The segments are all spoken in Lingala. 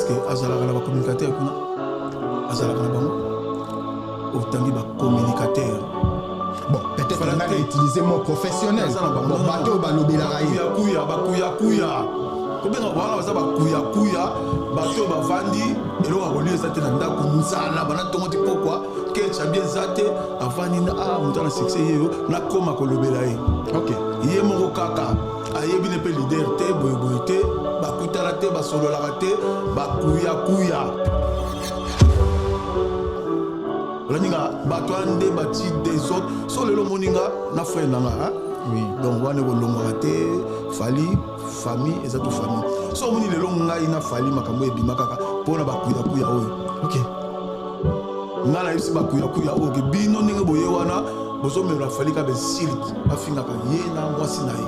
Ce que azalaka na bacommunicateur kuna, azalaka na bango, otangi bacommunicateur. Bon, peut-être nga na utiliser mot professionnel. Bon, bato oyo balobelaka ye. Kuyakuya, bakuyakuya, kobenga wana baza bakuyakuya. Bato oyo bavandi, eloko ya kolia eza te na ndako, nzala bana ntongo ti pokwa, kecha bien eza te, avandi na ah, moto ana succès ye yo, nakóma kolobela ye. Ye moko kaka ayebi ne mpe leader te, boyeboye te, bakutana te, basololaka te, bakuyakuya. Olandi nga, bato wana nde bati désordre. So lelo omoni nga na frère na nga. Oui. Donc wana ekolongwaka te. Fally, famille eza to famille. So omoni lelo ngai na Fally, makambo ebima kaka mpona bakuyakuya oyo. Ngai nayebisi bakuyakuya oyo ke bino ndenge boye wana, bozomemela Fally kaka bainsulte, bafingaka ye na mwasi na ye.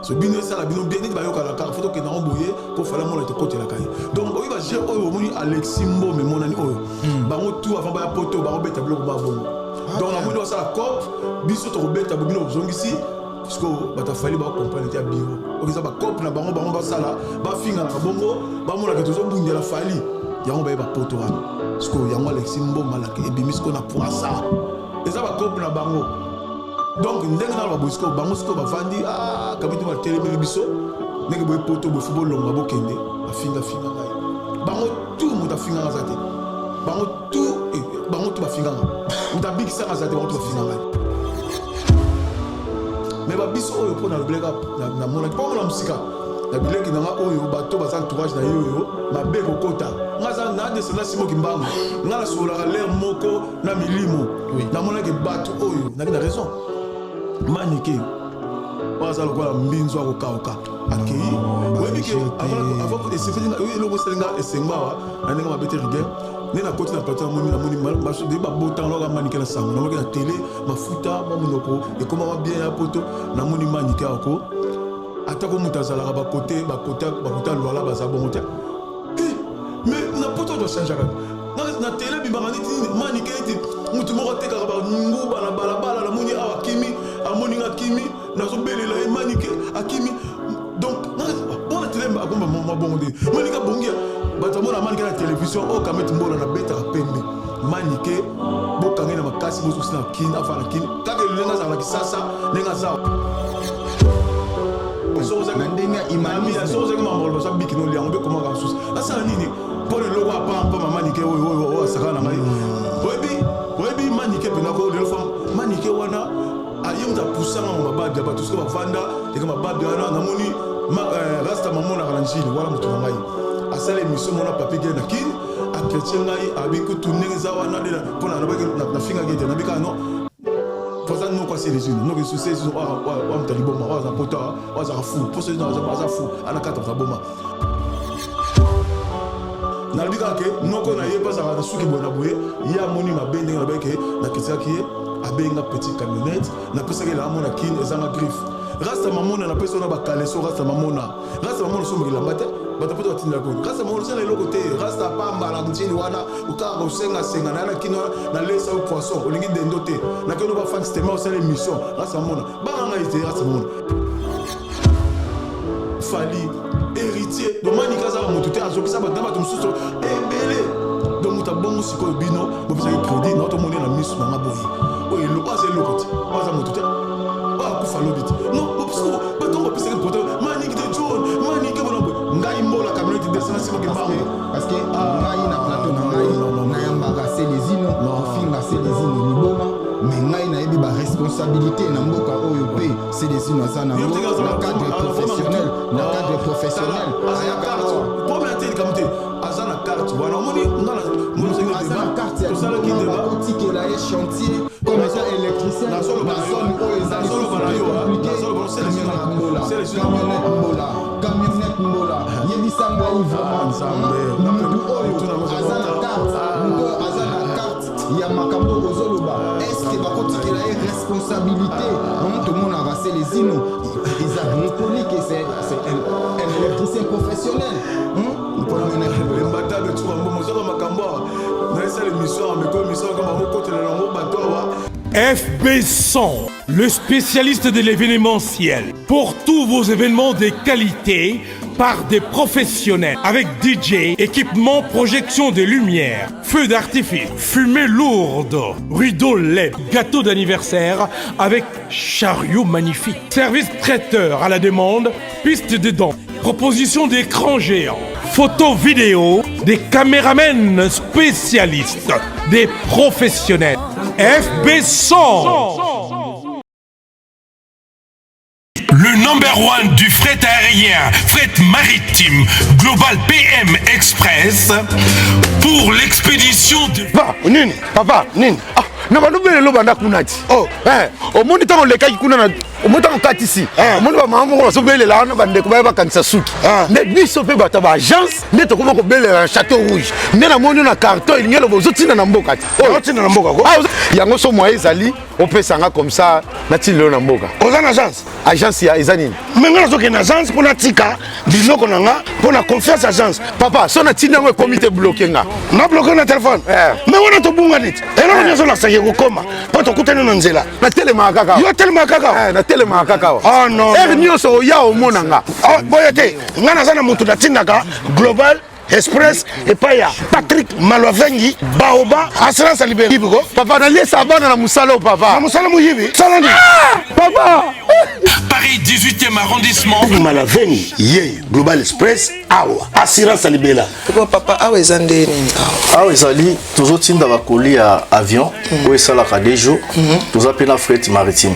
So bino esala bino bien neti bayokana kaka, fo tokende yango boye mpo Fally amona tokotelaka ye. Donc oyo baje oyo omoni Alexi Mbome emonani oyo, bango tout avant baya poto, bakobeta biloko babongo. Donc namoni basala cope, biso tokobeta bo, bino bozongisi. Sikoyo bato afali bacomprendre te ya biro oyo eza bacope na bango. Bango basala, bafinganaka bongo, bamonaka tozobundela Fally, yango baye bapoto wana. Sikoyo yango Alexi Mboma laka ebimi sikoyo na poisa, eza bacope na bango. Donc ndenge naloba boye, sikoyo bango sikoyo bavandi kabiti batelemeli biso ndenge boye poto boye, fo bolonga, bokende. Bafingafinga ngai bango tu, moto afinganga aza te. Bango tu, bango tu bafinganga, moto abikisanga aza te. Bango tu bafinga ngai. Me babiso oyo mpo nalobelaka, namonaki mpo mona mosika na bileki na nga oyo bato baza entourage na ye oyo mabe kokota. Nga aza na descendant Simoki Mbango, nga nasololaka lere moko na milimo. Namonaki bato oyo naki na raison. Manike oyo aza lokola mbinzo akokauka, akei. Oyebi ke eloko esalinga esengo awa na ndenge mabe te, rigueur nde nakoti na plateau, namoni namoni babotanga loka Manike na sango, namonaki na télé, mafuta mwa monoko ekomaka bien ya poto. Namoni Manike ako atako moto azalaka bakote bakote bakote alwala, baza bongo te. Mais na poto tochangeaka na télé, bimaka neti nini. Manike neti motu moko atekaka banguba na balabala. Namoni awa akimi, amoni nga akimi, nazobelela ye, Manike akimi. Donc bona télé akomba mabongo nde Manike abongi. Bato amona Manike na télévision oyo kameti mbola nabetaka pembe. Manike bokange na makasi, bozosi na Kini, afa na Kini kaka ndenge azala na Kisasa, ndenge aza. Na ndenge ya humanisme. Soki ozalaki mambo baza biki no liango mpe komaka mosusu, asala nini mpo leloko apampa mama Nike oyo oyo oyo asakana na ngai. Oyebi, oyebi Manike mpena ko lelo fa Manike wana aye, moto apusanga mo mababi ya bato. Soki bavanda eka mababi wana, namoni rasta mamonaka na njili wana, moto na ngai asala émission mona papi ge na Kini, achrétien ngai abi kutu ndenge eza wana nde mpona nafingaki ete nabi kaka non, poza noko aselezino noko esuselezino wa moto aliboma oyo aza poto, oyo azaka fou, mpo soki aza fou ana kata moto aboma. Nalobi kaka ke noko na ye mpe azalaka na suki boye na boye. Ye amoni mabe ndenge nalobi ke nakitisaki ye, abenga petite camionnette, napesaki elanga mona Kini ezanga griffe. Rasta mamona napesi wana bakaleso. Rasta mamona, rasta mamona osombaka elamba te, bato poto batindela koni. Rasta mamona osala eloko te, rasta pamba na nzili wana okaka kosengasenga na ya na Kini wana. Nalesa yo poisson, olingi dendo te, nakende bafandi tema osala émission. Rasta mamona banga ngai te, rasta mamona. Fally héritier, donc Manika azala motu te, azokisa bato na bato mosusu ebele. Donc moto abongo sikoyo, bino bopesaki crédit na tomoni na miso nanga boye, oyo eloko aza eloko te, oyo aza motu te, oyo akufa lobi te. Non, bato bapesaki poto Maniki te, John Manike bona boye, ngai mbola camionnette descend simoki mbango. Parce que ngai na plateau na ngai nayambaka Selezino, kofinga Selezino liboma, mais ngai nayebi baresponsabilité na mboka oyo mpe Selezino aza nango na cadre professionnel, na cadre professionnel ayaka awa. Problème te, likambo te, aza na carte wana, omoni. Aza na carte ya liboma, bakotikela ye chantier comme étant électricien na zone oyo eza lisusu compliqué. Camionnette mbola, camionnette mbola, camionnette mbola, yebisa ngai vraiment, mutu oyo aza na carte, mutu oyo aza na carte ya makambo ozoloba, est-ce bakotikela ye responsabilité? Tomonaka Selezino eza reconnu que c'est un électricien professionnel. Embatabe tuka mbongo ozaka makambo awa, naesala émission awa, meko émission kama mokotela yango bato awa. FB 100, le spécialiste de l'événementiel. Pour tous vos événements de qualité, par des professionnels avec DJ, équipement, projection de lumière, feu d'artifice, fumée lourde, rideau LED, gâteau d'anniversaire avec chariot magnifique, service traiteur à la demande, piste de danse, proposition d'écran géant, photo vidéo, des caméramens spécialistes, des professionnels. FB 100. Le number one du fret aérien, fret maritime, Global PM Express, pour l'expédition de... Papa, nini? Papa, nini? Ah, na bando bele lo banda kuna ti. Oh, eh, omoni ntango olekaki kuna na omoni ntango okatisi. Eh. Omoni ba mama moko bazobelela wana bandeko baya bakangisa suki. Eh. Nde biso mpe bato ya ba agence nde tokoma kobelela na Château Rouge. Nde namoni na carton elingi eloba ozotinda na mboka ti. Oh, otinda na mboka ko? Ah, yango so moyen ezali opesa nga comme ça natindi lelo na mboka. Oza na agence? Agence ya eza nini? Me nga nazokende na agence mpo natika biloko na nga mpo na confiance agence. Papa, so natindi yango ekomi te bloke nga. Na bloke na telefone? Eh. Me wana tobunga neti eloko nyonso olakisaki kokoma mpo tokutani na nzela. Natelemaka kaka. Yo telemaka kaka? Eh, natelemaka kaka awa. Ah, non, Heure non. nyonso oya omona nga. Ah, boye te, nga naza na motu natindaka Global Express epai ya Patrick Malwavengi Baoba assurance ya libela ko. Papa, naliesa bana na mosala oyo, papa. Na mosala moyibi sala nini? Ah, papa. Paris 18e arrondissement. Malavengi ye Global Express awa assurance ya libela. Ko papa, awa eza nde nini awa? Awa ezali tozotinda bakoli ya avion oyo esalaka deux jours. Toza mpe na fret maritime.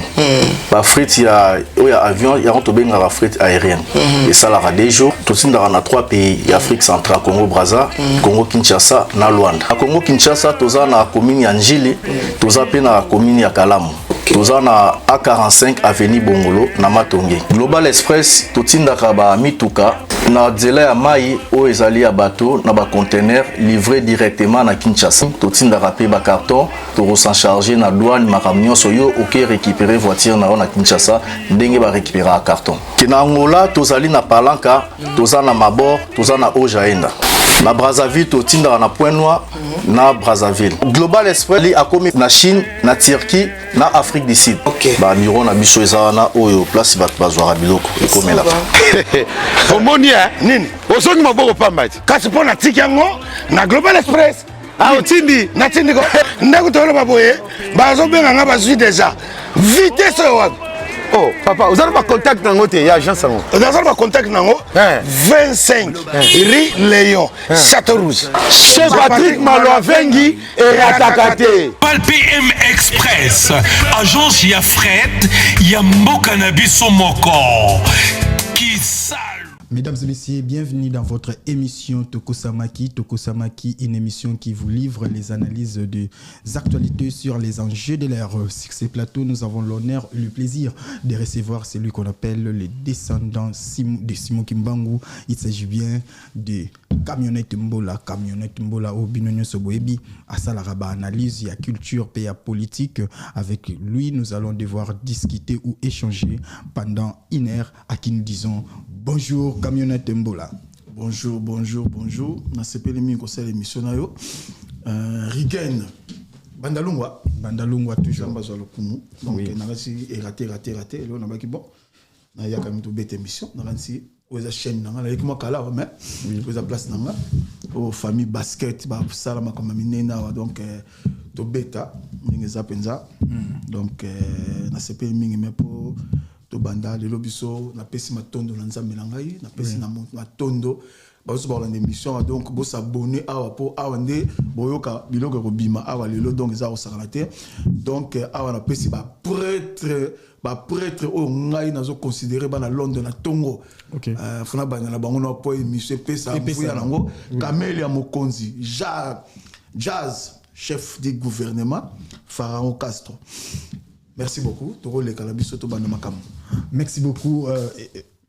Ba fret ya oyo ya avion yango tobengaka fret aérienne. Esalaka deux jours. Totindaka na 3 pays ya Afrique centrale, Congo Brazza, Congo Kinshasa na Luanda. Na Congo Kinshasa toza na commune ya Njili, toza mpe na commune ya Kalamu. Toza na A45 avenue Bongolo na Matonge. Global Express totindaka ba mituka na nzela ya mai oyo ezali ya bato na ba conteneur livré directement na Kinshasa. Totindaka pe ba carton, toko s'en charger na douane makambo nyonso, yo oke récupérer voiture na yo na Kinshasa ndenge ba récupérer carton. Ke na Angola tozali na Palanca, toza na Mabor, toza na Ojaenda. Na Brazzaville totindaka na Point Noir na Brazzaville. Global Express li akomi na Chine, na Turquie, na Afrique du Sud. Ba bureau na biso eza wana oyo place bato bazwaka biloko ekomelaka. Omoni, eh? Nini? Ozongi maboko pamba ti. Kasi mpo natiki yango na Global Express. Ah, otindi? Natindi ko ndako toloba boye bazobenga nga bazwi déjà vitesse oyo wapi? Oh, papa, oza na bacontact nango te ya agence yango? Naza na bacontact nango. 25 rue Léon, Château Rouge. Chez Patrick Malwavengi erataka te. Global PM Express, agence ya fret ya mboka na biso moko. Kisal. Mesdames et messieurs, bienvenue dans votre émission Tokosamaki. Tokosamaki, une émission qui vous livre les analyses des actualités sur les enjeux de l'ère. Sur ces plateaux, nous avons l'honneur et le plaisir de recevoir celui qu'on appelle le descendant de Simon Kimbangu. Il s'agit bien de Camionnette Mbola. Camionnette Mbola, oyo bino nyonso boyebi, asalaka ba analyse, il y a culture, il y a politique. Avec lui, nous allons devoir discuter ou échanger pendant une heure, à qui nous disons bonjour Camionnette Mbola. Bonjour, bonjour, bonjour. Nasepeli mingi kosala émission na yo. Rigen Bandalungwa. Bandalungwa toujours. Nzambe azwa lokumu. Donc nakasi eraté raté raté eloko nabaki bon. Nayaka mi tobeta émission. Nakasi oyo eza chaîne na nga nayeki mwa kala awa mais oyo eza place na nga. Oyo famille basket basala makambo ya minene awa donc tobeta ndenge eza mpenza. Donc nasepeli mingi me mpo tobanda lelo biso napesi matondo na Nzambe na ngai, napesi na matondo bazo bakolanda émission awa. Donc bosabone awa mpo awa nde boyoka biloko ekobima awa lelo, donc eza kosakana te. Donc awa napesi baprêtre, baprêtre oyo ngai nazoconsidere bana Londres na ntongo. Fona banda na bango na po émission epesa Epesa. mvuya nango. Kamele ya mokonzi Jazz, chef du gouvernement Pharaon Castro, merci beaucoup. Tokoleka na biso tobanda makambo. Merci beaucoup.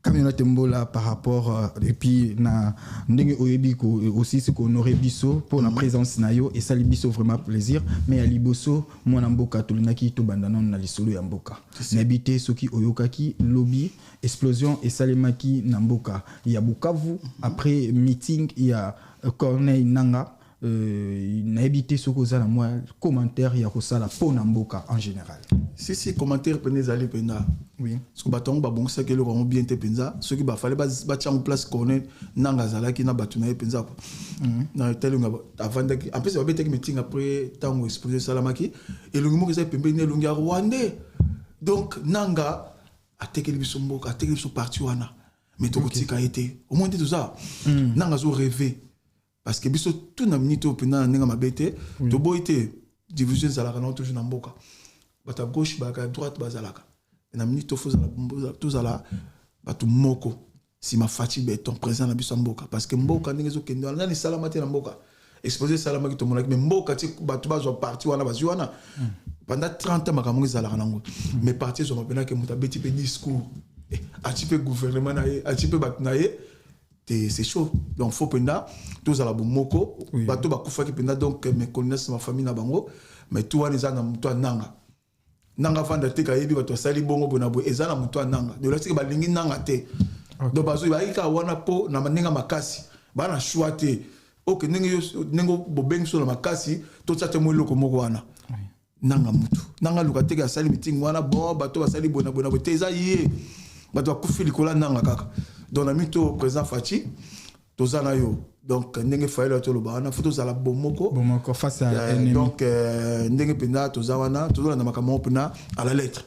Camionnette Mbola par rapport et puis na ndenge oyebi ko aussi ce qu'on aurait biso pour la présence na yo et ça biso vraiment plaisir. Mais ya liboso, mwana mboka, tolingaki tobanda nano na lisolo ya mboka. Nayebi te soki oyokaki lobi explosion esalemaki na mboka ya Bukavu après meeting ya Corneille Nanga. Nayebi te soki oza na mwa commentaire ya kosala mpo na mboka en général. Si, si, commentaire mpenza ezali mpenza. Soki bato yango babongisaki eloko yango bien te mpenza, soki bafale batia yango place Corneille Nanga azalaki na bato na ye mpenza kwa na telinga avandaki. En plus babetaki meeting après ntango explosion esalamaki, elongi moko eza pembeni, elongi ya Rwandais. Donc Nanga atekeli biso mboka, atekeli biso parti wana, mais tokotika ye te. Omoi nde toza, Nanga azo rêver, parce que biso tout na minute oyo mpenza na ndenge mabe te, toboyi te division ezalaka nango toujours na mboka. Bato ya gauche bazalaka, ya droite bazalaka. Na minute faut tozala bato moko nsima Fatshi Béton, président na biso ya mboka, parce que mboka ndenge ezokende wana, nani esalama te na mboka. Explosion esalamaki, tomonaki, mais mboka ti bato bazwa parti wana, bazwi wana pendant 30 ans, makambo ngo ezalaka nango. Mais parti ezwama mpenake, moto abeti mpe discours, ati mpe gouvernement na ye, ati mpe bato na ye te, c'est chaud. Donc faut mpenza tozala bomoko. Bato bakufaki mpenza, donc mes condoléances na famille na bango. Mais tout wana eza na moto ya Nanga. Nanga vanda te, kayebi bato asali bongo boye na boye, eza na moto ya Nanga. Donc lasiki balingi Nanga te. Donc bazoi bayaki kaka wana mpo na ndenge makasi, baa na choix te. Ok, ndenge ndenge bobengi so na makasi, totia te mo eloko moko wana. Nanga mutu nanga luka teke asali meeting wana, bon, bato basali boye na boye na boye te, eza ye, bato bakufi likolo ya Nanga kaka. Donc na mito président Fatshi, toza na yo. Donc ndenge fayelo toloba wana, faut tozala bomoko. Bomoko face à ennemi. Donc ndenge mpenza toza wana, tozolanda makambo yango mpenza à la lettre.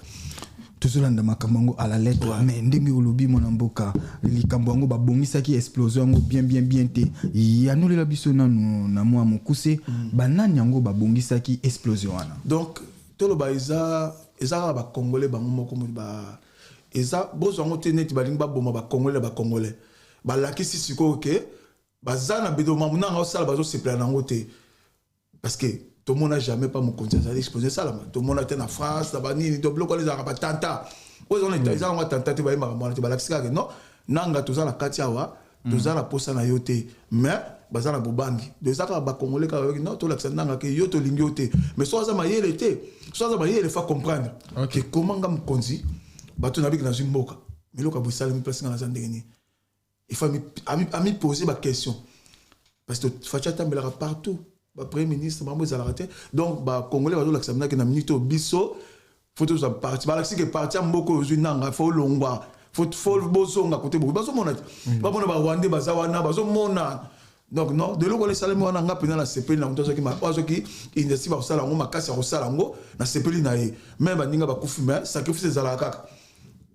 Tozolanda makambo yango à la lettre. Mais ndenge olobi, mwana mboka, likambo yango babongisaki explosion yango bien bien bien te. Yanolela biso nanu na mwa mokuse, banani yango babongisaki explosion wana? Donc toloba eza kaka Bacongolais bango moko ba eza bozwa yango te neti balingi baboma Bacongolais na Bacongolais. Balakisi sikoyo ke baza na bedo mamu nanga osala, bazosepela nango te, parce que tomona jamais pas mokonzi azali exposé esalama. Tomona te na France na banini to biloko wana ezalaka batanta oyo eza yango atanta te. Bayembaka mwana te, balakisi kaka non, Nanga toza na kati awa, toza na posa na yo te, mais baza na bobangi. Donc eza kaka Bacongolais kaka bayoki non, tolakisa Nanga ke yo tolingi yo te. Mais so aza mayele te, so aza mayele, faut comprendre ke koma nga mokonzi, bato nabiki nazwi mboka, meloko ya boye esalemi place nga naza ndenge nini? Il faut amipose baquestion, parce que Fatshi atambelaka partout, bapremier ministre bango ezalaka te. Donc Bacongolais bazolakisa minaki na minute oyo biso faut tozwa parti. Balakisi ke parti ya mboka oyo ozwi, Nanga, faut olongwa, faut bozonga kote boye. Bazomona te, bamona Barwandais baza wana, bazomona. Donc non, de eloko wana esalemi wana, nga mpenza nasepeli na moto azwaki initiative ya kosala yango, makasi ya kosala yango, nasepeli na ye. Mais baninga bakufi, mais sacrifice ezalaka kaka.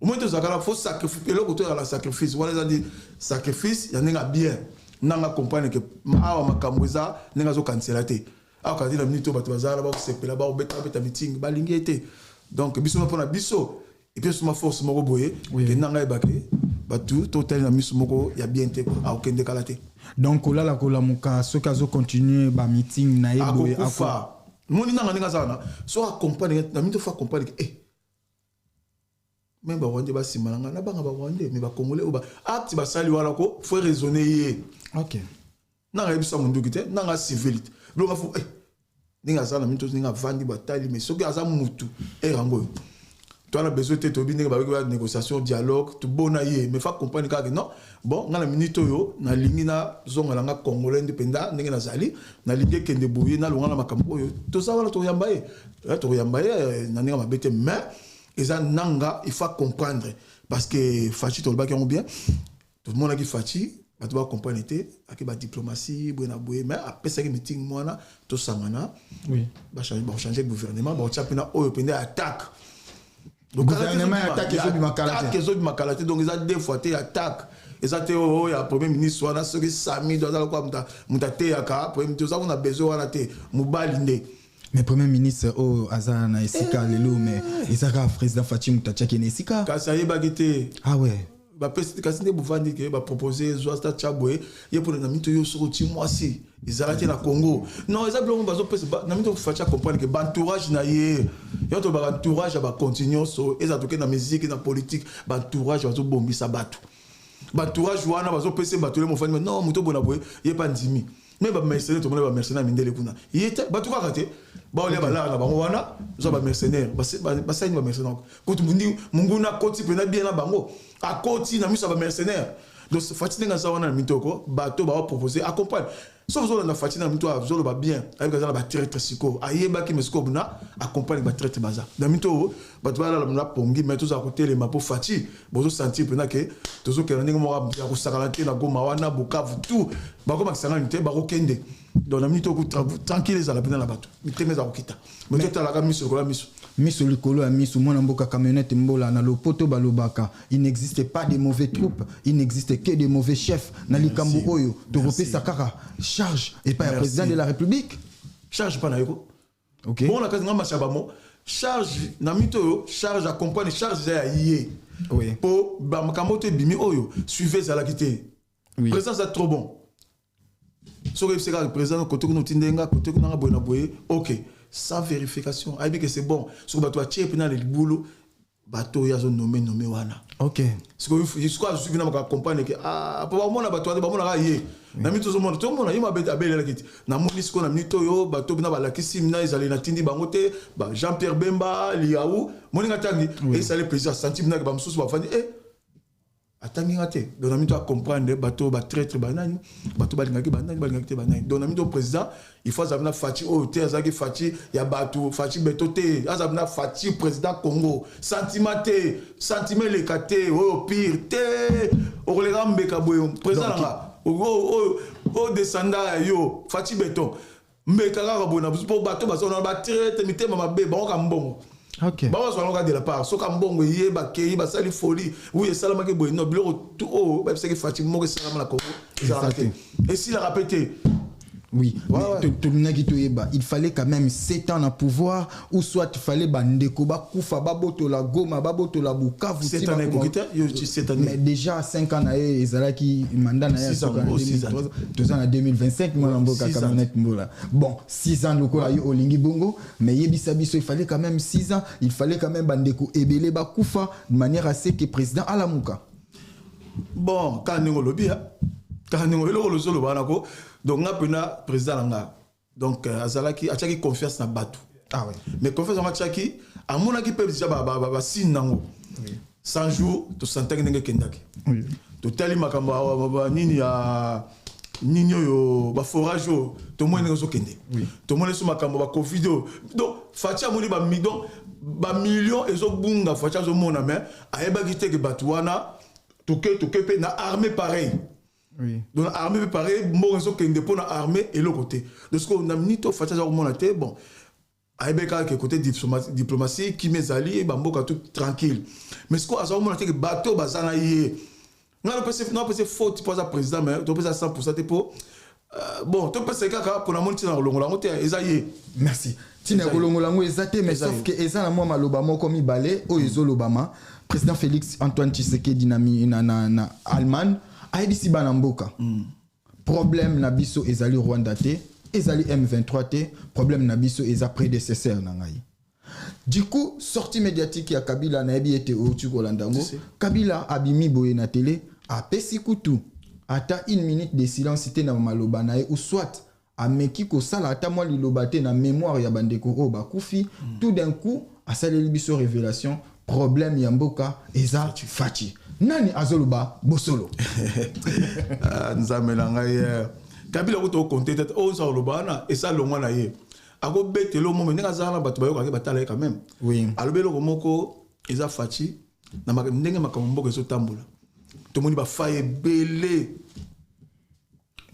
Omoi tozalaka na faut sacrifice, eloko to ezala na sacrifice wana, eza ndi sacrifice ya ndenge ya bien. Nanga comprendre ke awa makambo eza ndenge azokanisela te. Awa kaka te na minute oyo bato bazala bakosepela, bakobeta babeta meeting, balingi ye te. Donc biso mpona biso epuis soma force moko boye ke Nanga yebake bato totali na miso moko ya bien te, akokende kala te. Donc kolala kolamuka, soki azocontinue bameeting na ye boye, akokufa. Moni Nanga ndenge aza wana, so acomprendre na minute, faut acomprendre ke même Barwandais basima na ngai, nabanga Barwandais, mais Bacongolais oyo acte basali wana ko faut raisonner ye. Nanga yebisa monduki te, Nanga civil te, biloko faut ndenge aza na minute, ndenge avandi batali. Mais soki aza mutu ere yango oyo towana besoin te, toyebi ndenge bayoki ba négociation, dialogue, tobona ye. Mais faut comprendre kaka non, bon, nga na minute oyo nalingi nazonga na nga Congolais nde mpenza ndenge nazali, nalingi ekende boye, nalonga na makambo oyo toza wana, tokoyamba ye, tokoyamba ye na ndenge mabe te. Mais eza Nanga, il faut comprendre, parce que Fatshi, tolobaki yango bien, tomonaki Fatshi, bato bacomprendre te, ake badiplomatie boye na boye, mais apesaki meeting mwana tosangana, bachange gouvernement, bakotia mpena oyo mpenza ya attaque. Gouvernement ya attaque ezobima kala te. Ezobima kala te. Donc eza deux fois te, attaque eza te oyo ya premier ministre wana. Soki sami do aza lokola moto ateyaka premier ministre, oza kuna besoin wana te, mobali nde. Mais premier ministre oyo aza na esika lelo, mais eza kaka président Fatshi moto atiaki na esika. Kasi ayebaki te. Ah ouais. Bapesi kasi nde bovandi ke bapropose zwa ata tia boye ye mpona na mito yo soki oti mwasi ezalaki na Congo. Non, eza biloko bazopesa na mito. Fatshi acomprendre ke baentourage na ye, yo tolobaka entourage ya bakonti nyonso, eza toke na musique, na politique, baentourage bazobombisa bato. Baentourage wana bazopesa bato le mofandi non, moto bona boye, ye mpa ndimi. Mais bamercenaire, tomona bamercenaire mindele kuna, ye te, bato kaka te baolia balala na bango wana, oza bamercenaire, basali bamercenaire kutu monguna akoti mpena bien na bango, akoti na miso ya bamercenaire. Donc Fatshi ndenge aza wana na mitoko, bato baopropose accompagne. Soki ozolanda Fatshi na mito, azoloba bien, ayebi aza na batraître. Sikoyo ayebaki, mais sikoyo na accompagne batraître baza na mito oyo, bato balala na pongi, mais tozala kotelema mpo Fatshi bozosentir mpena ke tozokenda ndenge moko ya kosakana te. Na Goma wana, Bukavu, tout bakomakisa nani te, bakokende. Donc na minute oyo, tranquille ezala mpena na bato, mitema eza kokita, mais totalaka miso lokola miso. Miso likolo ya miso. Mwana mboka Camionnette Mbola, na lopoto balobaka: il n'existe pas de mauvais troupes, il n'existe que de mauvais chefs. Na likambo oyo, tokopesa kaka charge epai ya président de la République? Charge mpa na ye ko. Bon, na kasi nga masha bamo charge na mito oyo, charge accompagne, charge eza ya ye. Po bamakambo to ebimi oyo, suivi ezalaki te. Président aza trop bon. Soki oyebisi kaka président kote kuna, otinde nga kote kuna, nga boye na boye, ok, sans vérification, ayebi ke c'est bon. Soki bato batie mpena na libulu, bato oyo azonome nome wana. Sikoyo azwi na makambo, comprendre ke, ah, po bamona bato wana, bamonaka ye na minute ozomona, tomona ye mabe abelelaki te. Namoni sikoyo na minute oyo, bato na balakisi na ezali, natindi bango te, ba Jean Pierre Bemba Liau, moninga ntangi esali plaisir, asanti minaki bamosusu bafandi e atangi nga te. Donc na minute acomprendre bato batraître banani, bato balingaki banani, balingaki te banani. Donc na minute président, il faut azala na Fatshi oyo te azalaki Fatshi ya bato, Fatshi beto te, azala na Fatshi président Congo. Sentiment te, sentiment eleka te, oyo pire te, okoleka mbeka boye. Président nanga oyo odescenda ya yo, Fatshi Béton, mbeka kaka boye na mpo bato bazona batraître, mitema mabe, bango mbongo. Bango bazwa de la part, soki mbongo eye, bakei, basali folie. Oui, esalamaki boye. Non, biloko tu oyo bayebisaki Fatshi moko esalama na Congo ezalaka te, esilaka mpe te. Oui, mais tolingaki toyeba, il fallait quand même 7 ans na pouvoir ou soit il fallait bandeko bakufa, babotola Goma, babotola Bukavu? 7 ans ekoki te, yo 7 ans. Mais déjà 5 ans na ye ezalaki mandat na ye, toza na 2025. Mwana mboka Camionnette Mbola, bon, 6 ans lokola yo olingi bongo, mais yebisa biso, il fallait quand même 6 ans, il fallait quand même bandeko ebele bakufa de manière à ce que président alamuka? Bon, kaka ndenge olobi, kaka ndenge eloko ozoloba wana ko. Donc nga mpena président na nga, donc azalaki, atiaki confiance na bato. Ah ouais. Mais confiance yango atiaki, amonaki mpe déjà basigne nango. 100 jours, tosantaki ndenge ekendaki. Totali makambo nini ya nini oyo, baforage oyo, tomoni ndenge ozokende. Tomoni so makambo bacovid oyo. Donc Fatshi amoni donc bamillion ezobunga, Fatshi azomona, mais ayebaki te ke bato wana toke toke mpe na armée pareil. Donc armée mpe pareil, mbongo ezokende mpo na armée, eloko te. Donc sikoyo na minute oyo, Fatshi aza komona te. Bon, ayebi kaka ke côté diplomatie kimi ezali, bamboka tout tranquille, mais sikoyo aza komona te ke bato baza na ye. Ngai napesi faute mpo aza président, mais topesa 100 te mpo bon, topesa kaka mpona moni ntina kolongola yango te, eza ye. Merci. Ntina ya kolongola yango eza te, mais sauf ke eza na mwa maloba moko mibale oyo ezolobama. Président Félix Antoine Tshisekedi na Allemagne ayebisi bana mboka: problème na biso ezali Rwanda te, ezali M23 te, problème na biso eza prédécesseur na ngai. Du coup, sortie médiatique ya Kabila, nayebi ete outi kolanda yango. Kabila abimi boye na télé, apesi kutu ata une minute de silence te na maloba na ye, ou soit ameki kosala ata mwa liloba te na mémoire ya bandeko oyo bakufi. Tout d'un coup asaleli biso révélation: problème ya mboka eza Fatshi. Nani azoloba bosolo? Ah, Nzambe na ngai, eh. Kabila kuta okonte te oyo nza koloba wana, esa longwa na ye, akobetela omo ndenge azala na bato bayokaki, batala ye quand même. Alobi eloko moko eza Fatshi na ndenge makambo mboka ezotambola. Tomoni bafai ebele,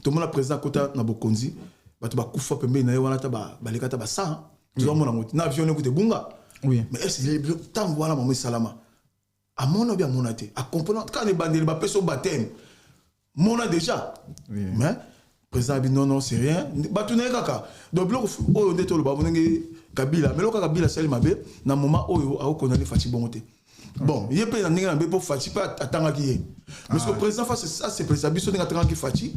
tomona président akota na bokonzi, bato bakufa pembeni na ye wana, ata baleka ata basa, tozomona yango te na avion ekuta ebunga. Mais est ntango wana mamo esalama, amona obi amona te, acomprendre kaka na ebandeli bapesi o baptême mona déjà. Mais président abi: non, non, c'est rien, bato na ye kaka. Donc biloko oyo nde toloba ndenge Kabila, mais eloko kaka Kabila asali mabe na moment oyo, akokondane Fatshi bongo te. Bon, ye mpe na ndenge na mabe mpo Fatshi mpe atangaki ye, parce que président face asepelisa biso ndenge atangaki Fatshi,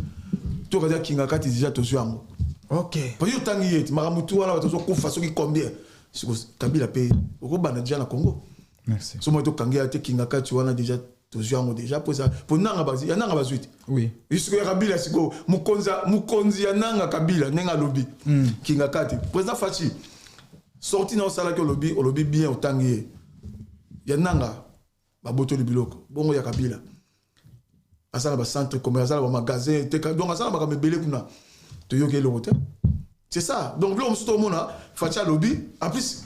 tokadi akinga kati déjà tozwi yango. Po yo otangi ye te, makambo tu wana, bato ozokufa soki combien. Siko Kabila mpe okobanda déjà na Congo. Merci. So moi tokangi ya te, kinga kati wana déjà tozwi yango déjà po po nanga bazwi ya nanga bazwi te. Sikoyo ya Kabila, sikoyo mokonzi ya nanga Kabila, ndenge alobi kinga kati, président Fatshi, sorti na osalaki, olobi bien, otangi ye ya nanga, babotoli biloko bongo ya Kabila, aza na bacentre commercial, aza na bamagasin teka, donc aza na makambo ebele kuna. Toyoki eloko te. C'est ça. Donc biloko mosusu tomona Fatshi alobi. En plus,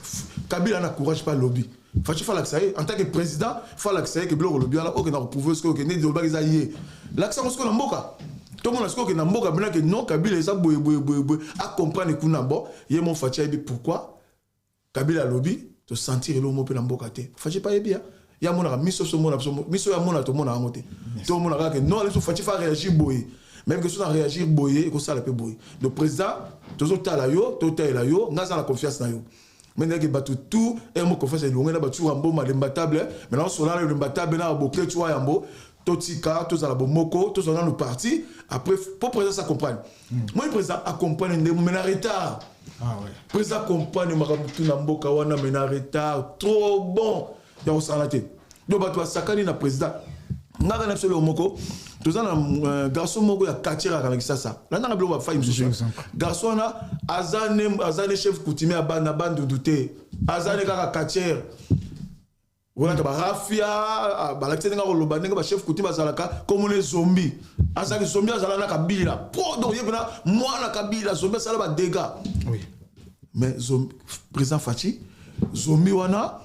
Kabila na courage pas lobi. Fatshi falakisa ye en tant que président, falakisa ye ke biloko olobi wana okenda koprouve soki okende olobaki eza ye. Lakisa ngo sikoyo na mboka, tomona sikoyo okende na mboka bina ke non, Kabila eza boye boye boye boye, acomprendre kuna. Bon, ye mo Fatshi ayebi pourquoi Kabila alobi tosentir eloko mo mpe na mboka te. Fatshi pa yebi ya ye amonaka miso, so omona biso miso oyo amona, tomona yango te. Tomona kaka ke non, biso Fatshi fa réagir boye, même que so na réagir boye, ekosala mpe boye. Donc président, tozotala yo, totalela yo, nga aza na confiance na yo. Mais ndenge bato tout emo confiance elongo na bato mboma lembatable. Maintenant solana lembatable na bokle tu yambo, totika tozala bomoko, tozala nanu parti après po président sa comprendre. Moi, président accompagne nde mais na retard. Ah ouais. Président accompagne makambo tu na mboka wana, mais na retard trop bon ya kosala te. Donc bato basakani na président. Ngaka na biso eloko moko, toza na garçon moko ya quartier kaka na Kisasa, landanga biloko bafai mosusu. Garçon wana aza ne chef coutumier ya na Bandundu te, aza ne kaka quartier olata barafia, balakisi ndenge akoloba, ndenge bachef coutumier bazalaka. Komona zombi, azalaki zombi, azala na Kabila po donc ye mpena mwana Kabila, zombi asala badégâts. Mais président Fatshi, zombi wana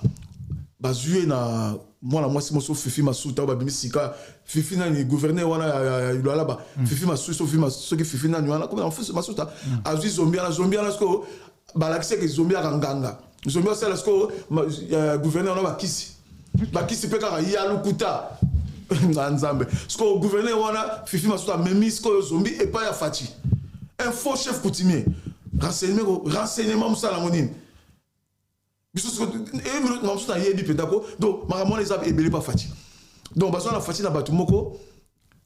bazwi ye na mwana mwasi moso Fifi Masuta oyo babimi sika. Fifi nani, gouverneur wana ya Lualaba, Fifi Masuta, soki Fifi nani wana Masuta, azwi zombi wana. Zombi wana sikoyo balakisi eke zombi aka nganga, zombi asala sikoyo gouverneur wana bakisi, bakisi mpe kaka ya lokuta na Nzambe. Sikoyo gouverneur wana Fifi Masuta amemi sikoyo zombi epai ya Fatshi, un faux chef coutumier. Renseignement, renseignement mosala yango nini? Biso mosusu nayebi mpenza ko. Donc makambo wana eza ebele pa Fatshi. Donc bazwa na Fatshi na bato moko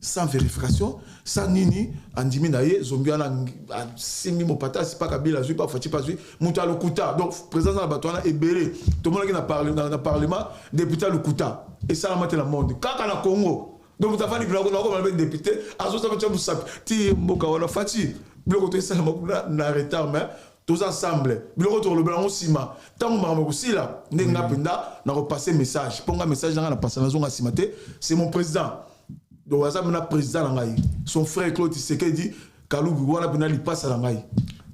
sans vérification, sans nini, andimi na ye zombi wana, asimbi mopata, asipa Kabila, azwi pa Fatshi, pa azwi moto alokuta. Donc président na bato wana ebele tomonaki na parlement, député alokuta, esalama te na monde, kaka na Congo. Donc moto afandi biloko nakoma mpe député azosala tia mosapi ti mboka wana. Fatshi, biloko to esalama kuna na retard, mais toza ensemble. Biloko tokolobela yango nsima, ntango makambo ekosila. Ndenge nga mpenza nakopase message, mpo nga message nanga na pasa, nazonga nsima te. C'est mon président, donc aza mpena président na ngai. Son frère Claude Tshisekedi Kalubi wana mpena lipasa na ngai.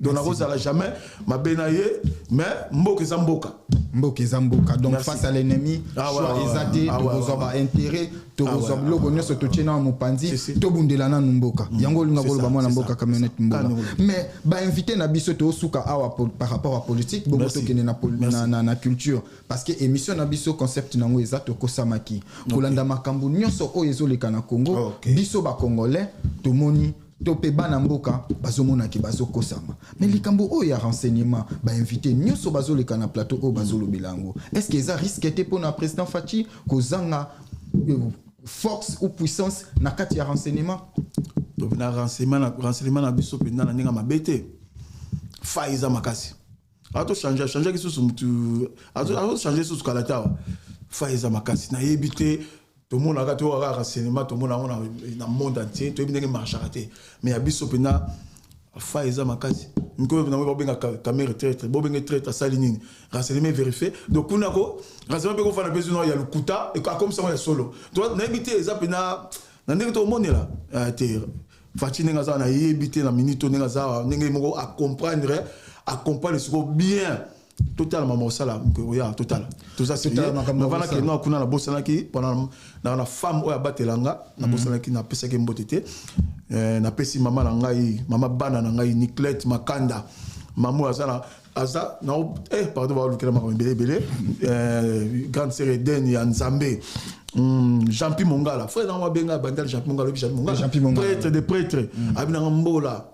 Donc nakozala jamais mabe na ye, mais mboka eza mboka. Mboka eza mboka. Donc Merci. face à l'ennemi, choix eza te. Tokozwa baintérêt, tokozwa biloko nyonso, totie na mopanzi, tobundela nanu mboka. Yango olinga koloba, mwana mboka camionnette Mbola. Mais bainvité na biso, tosuka awa par rapport à politique. Bongo tokende na culture, parce que émission na biso, concept nango eza tokosamaki kolanda makambo nyonso oyo ezoleka na Congo. Biso bacongolais tomoni to mpe bana mboka bazomonaki bazokosama. Mais likambo oyo ya renseignement, bainvité nyonso bazoleka na plateau oyo bazolobela yango. Est ce que eza risque te mpona président Fatshi kozanga force ou puissance na kati ya renseignement? Donc na renseignement na biso mpenza na ndenge ya mabe te, fa eza makasi. Atochange, achangeaki susu mutu, azochange susu kala te. Awa fa eza makasi, nayebi te. Tomonaka, toyokaka renseignement, tomona yango na monde entier, toyebi ndenge marchaka te. Mais ya biso mpenza fa eza makasi. Mikolo nango babenga Kamerhe traître, bobenge traître asali nini? Renseignement vérifié. Donc kuna ko renseignement mpe kofanda mpe zino ya lokuta akomisa yango ya solo. Nayebi te, eza mpena na ndenge tomonela te. Fatshi ndenge aza, nayebi te na minute ndenge aza, ndenge moko acomprendre, acomprendre sikoyo bien. Totala mama osala oya, totala, toza sérieux. Kende kuna, nabosanaki mpona na femme oyo abatelanga, nabosanaki, napesaki mbote te. Napesi mama na ngai, mama bana na ngai, Niclete Makanda, mama oyo aza na aza na pardon, balukela makambo ebele ebele. Grande sœur Eden ya Nzambe, Jean-Pi Mongala, frère nango abenga bandal Jean-Pi Mongala, oyebi Jean-Pi Mongala, prêtre de prêtre, abinanga Mbola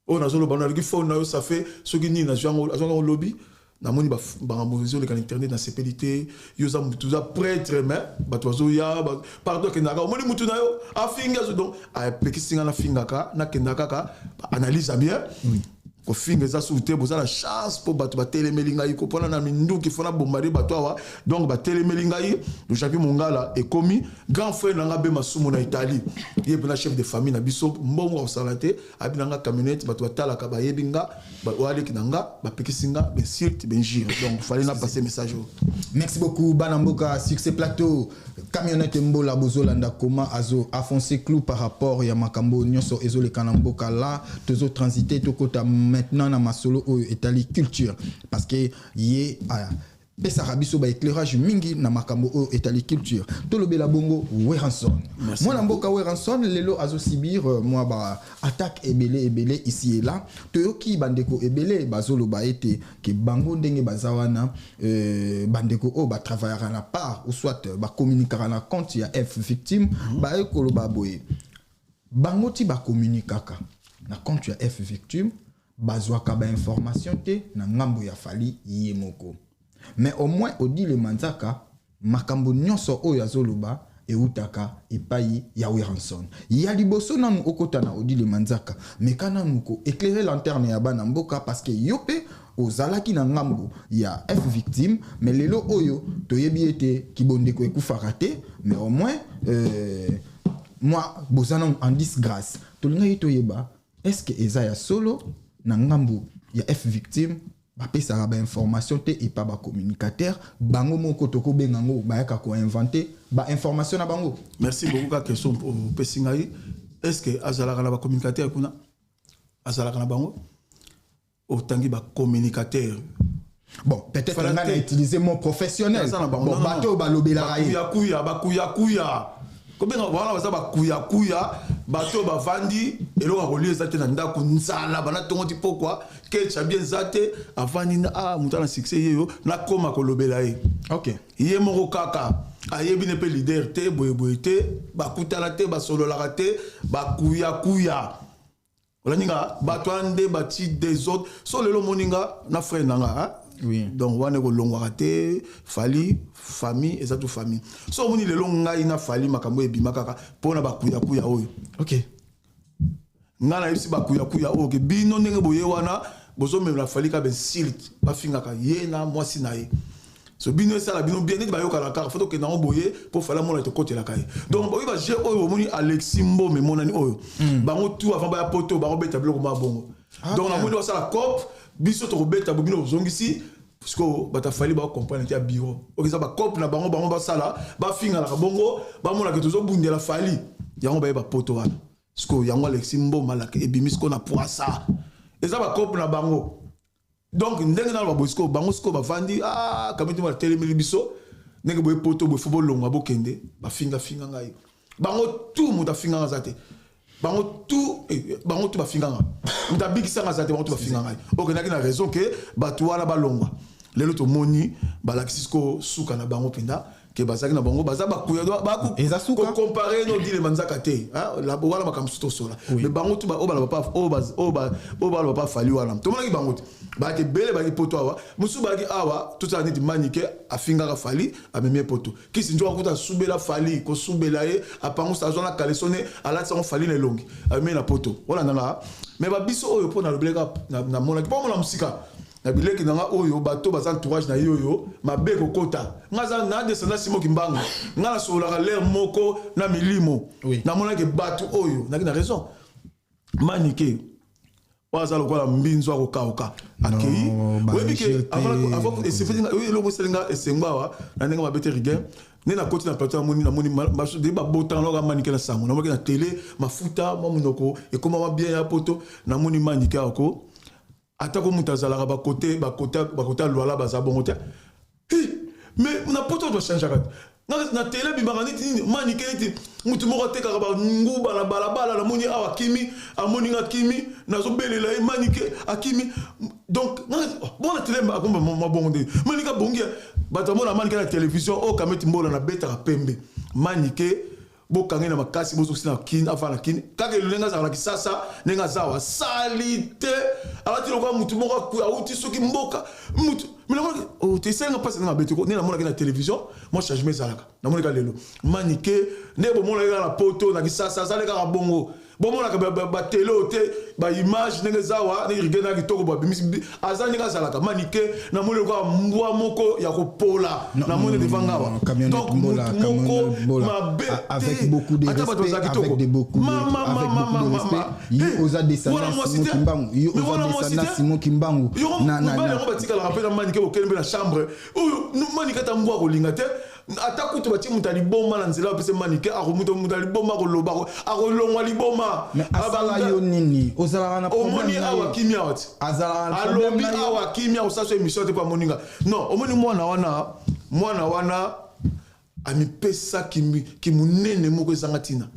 oyo nazoloba, naluki phone na yo, ça fait soki nini, nazwi yango, azwanga lobi, namoni makambo ezoleka na internet, nasepeli te. Yo oza mutu, oza prêtre, mais bato bazoya, pardon, akendaka, omoni mutu na yo afingi azo. Donc apekisi nga nafingaka, nakenda kaka analyse ya bien. Kofinga eza suku te. Boza na chance mpo bato batelemeli ngai ko mpona na minduki fo nabombarde bato awa. Donc batelemeli ngai Japi Mongala, ekomi grand frère na nga be Masumu na Italie, ye mpena chef de famille na biso. Mbongo akosala te, abi na nga camionnette, bato batalaka, bayebi nga, oaleki na nga, bapekisi nga bainsulte, bainjure. Donc fallait na passer message oyo. Merci beaucoup, bana mboka. Succès Plateau. Camionnette Mbola bozolanda koma azo enfoncer clou par rapport ya makambo nyonso ezoleka na mboka. La tozo transiter, tokota maintenant na masolo oyo etali culture, parce que ye pesaka biso baéclairage mingi na makambo oyo etali culture. Tolobela bongo Werrason, mwana mboka. Werrason lelo azosubir mwa ba attaque ebele ebele ici et là. Toyoki bandeko ebele bazoloba ete ke bango ndenge baza wana, bandeko oyo batravaillaka na part ou soit bacommuniquaka na compte ya F Victime, baye koloba boye: bango ti bacommuniquaka na compte ya F Victime, bazwaka bainformation te na ngambo ya Fally ye moko. Mais au moins Odile Manzaka, makambo nyonso oyo azoloba eutaka epai ya Werrason. Ya liboso, nanu okota na Odile Manzaka, meka nanu ko éclairer lanterne ya bana mboka, parce que yo mpe ozalaki na ngambo ya F Victime. Mais lelo oyo toyebi ete kibondeko ekufaka te, mais au moins moi boza nanu en disgrâce. Tolingaki toyeba, est ce que eza ya solo na ngambo ya F Victime bapesaka bainformation te epa bacommunicateur bango moko, tokobenga yango bayaka koinventer bainformation na bango? Merci beaucoup. Ka question opesi ngai, est ce que azalaka na bacommunicateur kuna? Azalaka na bango? Otangi bacommunicateur. Bon, peut-être nga na utiliser mot professionnel. Bon, bato oyo balobelaka ye. Bakuyakuya, bakuyakuya, kobenga wana baza bakuyakuya. Bato oyo bavandi, eloko ya kolia eza te na ndako, nzala, bana ntongo ti pokwa, kecha bien eza te, avandi na ah, moto ana succès ye yo, nakóma kolobela ye. Ye moko kaka ayebi ne mpe leader te, boyeboye te, bakutana te, basololaka te, bakuyakuya. Olandi nga, bato wana nde bati des autres. So lelo omoni nga na frère na nga. Donc wana ekolongwaka te. Fally, famille eza tu famille. So omoni lelo ngai na Fally, makambo ebima kaka mpona bakuyakuya oyo. Ngai nayebisi bakuyakuya oyo ke bino ndenge boye wana, bozomemela Fally kaka bainsulte, bafingaka ye na mwasi na ye. So bino esala bino bien neti bayokana kaka, fo tokenda yango boye mpo Fally amona tokotelaka ye. Donc oyo baje oyo omoni Alexis Mbome emonani oyo, bango tu avant baya poto, bango beta biloko mwa bongo. Donc namoni basala cope, biso tokobeta bo, bino bozongisi. Parce que bato afali bacomprendre te ya bureau oyo eza bacope na bango. Bango basala, bafinganaka bongo, bamonaka tozobundela Fally, yango bayeba poto wana. Sikoyo yango Alexis Mboma alaka ebimi sikoyo na poisa, eza bacope na bango. Donc ndenge nano baboye sikoyo, bango sikoyo bavandi, ah, kamiti batelemeli biso ndenge boye poto boye, fo bolongwa, bokende. Bafingafinga ngai bango tu, moto afinganga aza te. Bango tu, bango tu bafinganga, moto abikisanga aza te. Bango tu bafinga ngai, okendaki na raison ke bato wana balongwa. Lelo tomoni balakisi sikoyo suka na bango mpenza ke bazalaki na bango, baza bakuya. Eza suka. Kocomparer no Odile Manzaka te, wana makambo mosusu tosola. Mais bango tu oyo baloba, oyo baloba pa Fally wana, tomonaki bango te. Bayaki ebele, bayaki poto awa, mosusu bayaki awa, tozala neti Manike afingaka Fally, amemi ye poto. Kisi nzoka kuta asubela Fally, kosubela ye, apangusa, azwa na caleçon, alatisa yango Fally na elongi, amemi ye na poto. Olandanga, mais babiso oyo mpo nalobeleka, namonaki mpo mona mosika na bileki na nga oyo bato baza entourage na ye oyo mabe kokota. Nga aza na descendant Simo Kimbangu, nga nasololaka lere moko na milimo. Namonaki bato oyo naki na raison. Manike oyo aza lokola mbinzo akokauka, akei. Oyebi ke eloko esalinga esengo awa na ndenge mabe te, Rigin, nde nakoti na plateau, namoni de babotanga naoka Manike na sango, namonaki na tele, mafuta mwa monoko ekomama bien ya poto. Namoni Manike ako atako moto azalaka bakote bakote alwala, baza bongo te. Mais na poto bachangeaka te. Na tele bimaka neti nini, Manike neti motu moko atekaka banguba na balabala. Namoni awa akimi, amoni nga akimi, nazobelela ye, Manike akimi. Donc bon, na tele akomba mabongo nde Manike abongi. Bato amona Manike na télévision oyo kameti mbola nabetaka pembe. Manike bokangi na makasi, bozokisi na Kini, afa na Kini kaka elo ndenge azalaka na Kisasa, ndenge aza awa asali te, alati lokola mutu moko awuti soki mboka mutu. Esalinga mpasi ndenge abeti nde namonaki na télévision. Mwa changement ezalaka, namonaki lelo Manike nde bomonaki kaka na poto na Kisasa, azali kaka bongo. Bomonaka batele oyo te, baimage ndenge eza awa, ndenge Rigena ya kitoko babimisi, aza ndenge azalaka. Manike namoni lokola mbwa moko ya kopola, namoni devant nga awa. Donc mutu moko mabe. Avec beaucoup de respect, avec de beaucoup de, avec beaucoup de respect, yo oza descendant Simon Kimbangu, yo oza descendant Simon Kimbangu. Na na yango batikalaka mpe na Manike, bokende mpe na chambre oyo Manike ata mbwa kolinga te. Ata kutu batie moto ya liboma na nzela, bapesa Manike, akomuta moto ya liboma, akoloba, akolongwa liboma. Mais asala yo nini? Ozalaka na problème Omoni na awa ye? Kimia awa ti. Azalaka na problème Alobi na yo? awa kimia, kosala so émission te mpo amoninga. Non, omoni mwana wana, mwana wana amipesa kimunene moko ezanga ntina.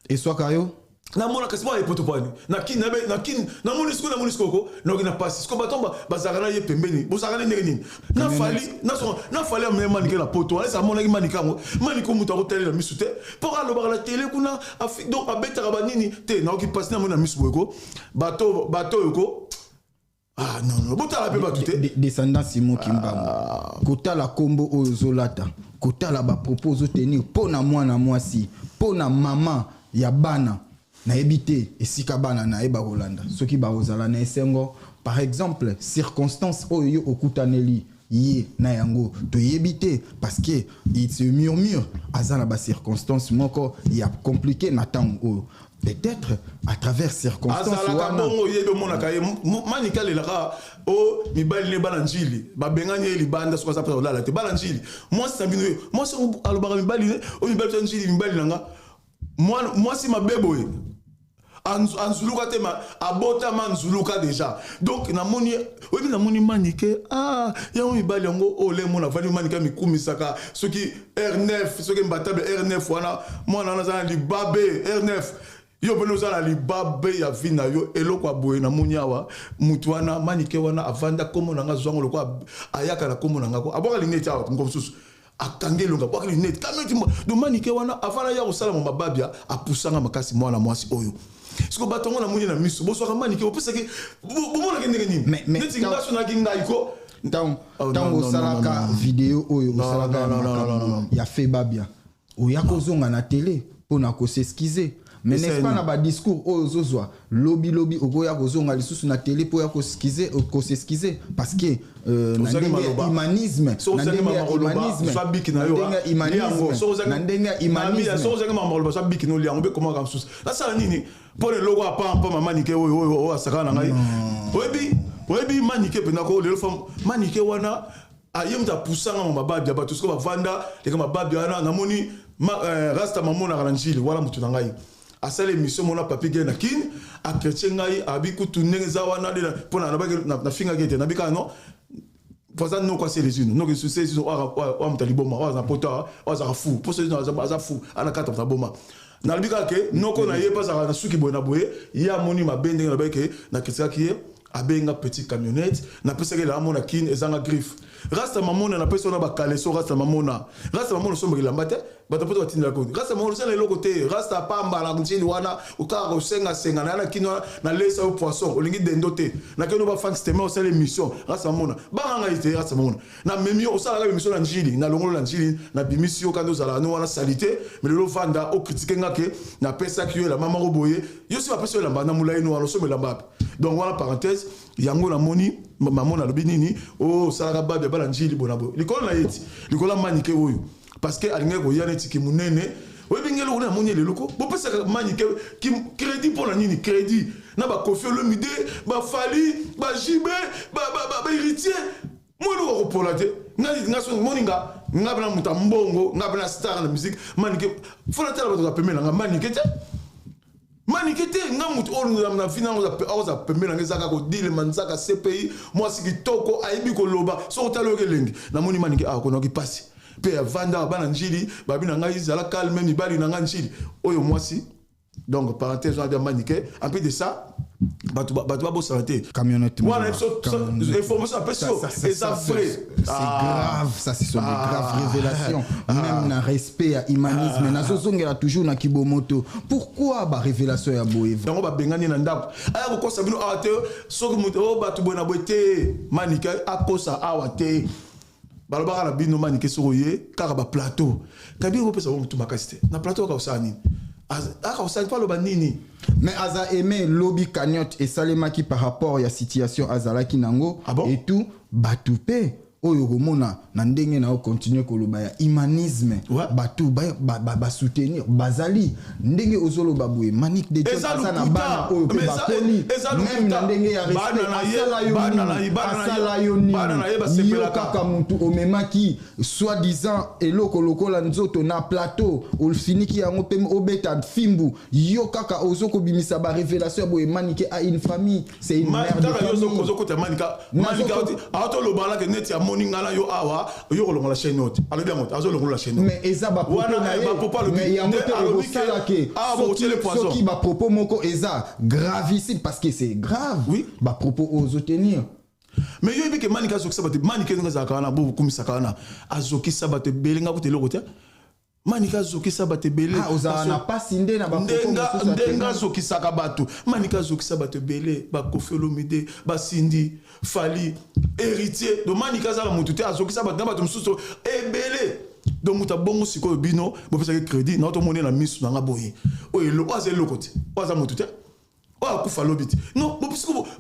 Eswaka yo? Namona kasi mwana epoto pani na kini namoni sikoyo, namoni sikoyo naoki na pasi. Sikoyo bato bazalaka na ye pembeni, bozalaka na ndenge nini? Na Fally na Fally amene Manike na poto wana, esi amonaki Manike yango. Manike moto akotalela misu te mpo alobaka na tele kuna, donc abetaka banini te. Naoki pasi, namoni na misu boye ko bato, bato oyo ko, ah non non, botala mpe bato te. Descendant Simon Kimbangu, kotala nkombo oyo ozolata, kotala bapropos ozotenir mpo na mwana mwasi, mpo na mama ya bana, nayebi te esika bana na ye bakolanda, soki bakozala na esengo. Par exemple, circonstance oyo yo okutaneli ye na yango, toyebi te, parce que il se murmure aza na bacirconstance moko ya compliqué na ntango oyo, peut-être à travers circonstance Azalaka wana. Bongo oyebi, omonaka ye, Manike alelaka o mibali ne bana Njili babengani ye libanda. Soki aza mposa kolala te, bana Njili, mwasi na bino ye, mwasi oyo alobaka mibali ne o mibali to Njili, mibali na nga. Mwasi mabe boye, anzuluka te, ma abotama nzuluka déjà. Donc namoni, oyebi, namoni Manike, ah, yango mibali yango oyo lemona avandi. Manike amikumisaka soki R9, soki mbatable R9 wana, mwana wana aza na libabe R9. Yo mpene oza na libabe ya vi na yo. Eloko ya boye namoni awa, mutu wana Manike wana avanda, nkombo na nga zwango lokola ayaka na nkombo na nga ko abwaka lineti awa, ngo mosusu akangi elongo, abwaka lineti kameti. Donc Manike wana avanda ya kosala mo mababia, apusanga makasi mwana mwasi oyo. Siko bato yango namoni na miso, boswaka Manike, bopesaki, bomonaki ndenge nini? Neti nga so naki ngai ko Ntango Oh, non, ntango non, non, osalaka non, non. video oyo Non, osalaka ya non, non, non, non, non, makambo non. ya fe babia, oya kozonga na télé mpona kos'excuser, mais n'est-ce pas, Eseni. na badiscours oyo ozozwa lobilobi, okoya kozonga lisusu na télé mpo oya kos'excuser, parce que na Ozangi ndenge ya maloba. humanisme, Soki na ozangi ndenge ya mama koloba, humanisme, zwa biki na na yo. ndenge ya humanisme, na ndenge ya humanisme. Soki ozangi mama koloba, zwa biki na oliango mpe komaka mosusu. Nasala nini mpo na eloko apampa mama Nike oyo, oyo oyo asakana na ngai? Oyebi, oyebi Manike mpenza ko lelo fa Manike wana aye moto apusanga ma mababia. Bato sikoyo bavanda leka mababia wana. Namoni rasta mamonaka na Njili wana, moto na ngai asala émission mona papi ge na Kini, achrétien ngai abi kutu ndenge eza wana nde mpo nafingaki ete nabi kaka non, po aza noko asele zino noko sele zino oyo moto aliboma oyo aza na poto awa, oyo azaka fu mpo sele zino aza fu ana kata moto aboma. Nalobi kaka ke noko na ye mpe azalaka na suki boye na boye. Ye amoni mabe ndenge nalobaki ke nakritikaki ye, abenga petite camionnette, napesaki elamba mona Kine ezanga griffe. Rasta mamona, napesi wana bakaleso. Rasta mamona, rasta mamona osombaka elamba te, bato poto batindelaka. Rasta mamona osala eloko te, rasta pamba na Njili wana, okaka kosengasenga na ya na Kini wana. Nalesa yo poisson, olingi dendo te, nakende bafank steme, osala émission. Rasta mamona, banga ngai te. Rasta mamona, namemi yo, osalaka émission na Njili, nalongolo na Njili, nabimisi yo kandi ozalaka no wana sali te. Mais lelo vanda ocritiquer nga ke napesaki yo elamba moko boye. Yo si bapesi yo elamba na molai no wana, osomba elamba ape? Donc wana parenthèse yango. Namoni mamona alobi nini? Oyo osalaka babia bana Njili bona boye likolo na ye ti likolo ya Manike oyo, parce que alingaki koya neti ki monene. Oyebi nge eloko namoni eleloko, bopesaka Manike crédit mpo na nini? Crédit na baKoffi Olomide, baFally, baJB, bahéritier, mo eloko akopola te. Moni nga, nga mpena moto ya mbongo, nga mpena star na musique. Manike fo natala bato pembeni na nga, Manike te, Manike te. Nga moto oyo na vi nango akoza pembeni na nga eza kaka kodilema nzaka CPI. Mwasi kitoko, ayebi koloba, soki otala oyoki elengi. Namoni Manike awa konoki pasi mpe avanda bana Njili babi na ngai zala calme, mibali na ngai Njili oyo mwasi. Donc parenthèse wana bia Manike. En plus de ça, bato babosana te. Camionnette. Wana information apesi yo eza vrai. C'est grave, ça, ce sont des graves révélations, même na respect ya humanisme. Nazozongela toujours na kibomoto. Pourquoi ba révélation ya boye? Yango babengani na ndako, aya kokosa bino awa te. Soki moto oyo bato boye na boye te, Manike akosa awa te. Balobaka na bino Manike soki oye kaka baplateau kabi okopesa bango motu makasi te na plateau. Aka kosala nini? Aka kosala mpo aloba nini? Mais aza aimé. Lobi cagnotte esalemaki par rapport ya situation azalaki nango. Ah bon? Et tout bato mpe Oyo komona na ndenge na continuer koloba ya humanisme, bato basoutenir bazali ndenge ozoloba boye. Manick de John aza na bana oyo mpe bakoli, même na ndenge ya respect. Asala yo nini? Asala yo nini? Yo kaka mutu omemaki soi-disant eloko lokola nzoto na plateau, ofiniki yango mpe obeta fimbu. Yo kaka ozokobimisa barévélation ya boye. Manike a une famille, c'est une mère de famille. Ozokota Manika, Manika atolobalaka neti amoni nga na yo awa, yo kolongola chaîne oyo te. Alobi yango te, azolongola chaîne. Mais eza bapropos na ye, mais yango te ekosala ke soki bapropos moko eza gravissime, parce que c'est grave. Oui. Bapropos oyo ozotenir. Mais yo yebi ke Manika azokisa bato. Manika ndenge azalaka wana, bokumisaka wana, azokisa bato ebele. Nga kuta eloko te. Manika azokisa bato ebele. Ozala na pasi nde na ndenge azokisaka bato. Manika azokisa bato ebele, baKoffi Olomide, basindi Fally, Héritier. Donc Manika aza na motu te, azokisa bato na bato mosusu ebele. Donc moto abongo sikoyo, bino bopesaki crédit na tomoni na miso nanga boye, oyo aza eloko te, oyo aza motu te, oyo akufa lobi te. Non,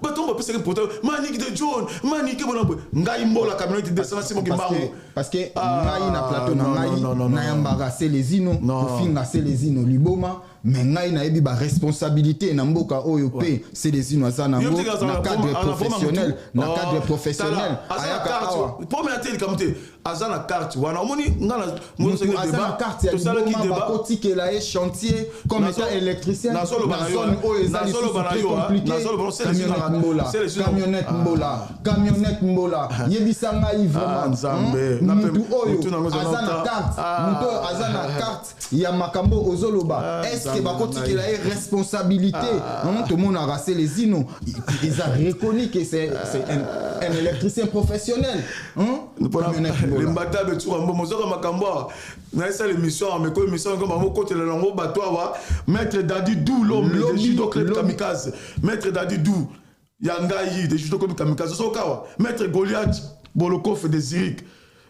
bato ngo bapesaki portable Manike de John, Manike bona boye. Ngai Mbola camionnette descend Simoki Mbango. Parce que ngai na plateau na ngai nayambaka Selezino, kofinga Selezino liboma, mais ngai nayebi baresponsabilité na mboka oyo mpe Selezino aza nango na cadre professionnel, na cadre professionnel ayaka awa. Pomena te, likambo te, aza na carte wana. Omoni nga mutu aza na carte ya liboma, bakotikela ye chantier comme état électricien na zone oyo eza lisusu très compliqué. Camionnette Mbola, camionnette Mbola, camionnette Mbola, yebisa ngai vraiment, mutu oyo aza na carte, mutu oyo aza na carte ya makambo ozoloba, est ce que bakotikela ye responsabilité? Tomonaka Selezino eza reconnu que c'est un électricien professionnel. Lembata betuka mbongo, ozoka makambo awa. Nayesala émission awa, meko émission yango bamokotela yango bato awa. Maître Dadi Dou, l'homme de Judo Club Kamikaze, maître Dadi Dou ya ngai de Judo Club Kamikaze, soka awa. Maître Goliath Bolokof de Zurich,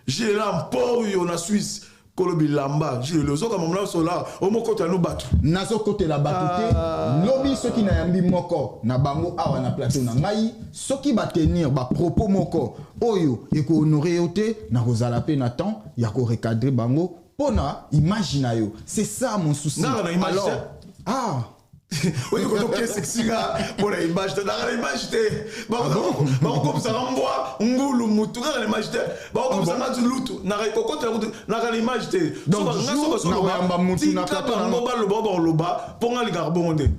Gilles Mpoyo na Suisse, kolo bilamba. Gilles, ozoka mamona sola omokotela no bato. Nazokotela bato te. Lobi soki nayambi moko na bango awa na plateau na ngai, soki batenir bapropos moko oyo ekohonorer yo te, nakozala mpe na temps ya korecadrer bango mpona image na yo. C'est ça mon souci. Alors, ah, oyi kotokesekisi mpona image te. Naka na image te, bakokomisaka mbwa, ngulu, mutu. Kaka na image te, bakokomisaka lutu. Kokotela kutu, naka na image te. Tika bango baloba, bakoloba mpo nga lingaka bongo nde.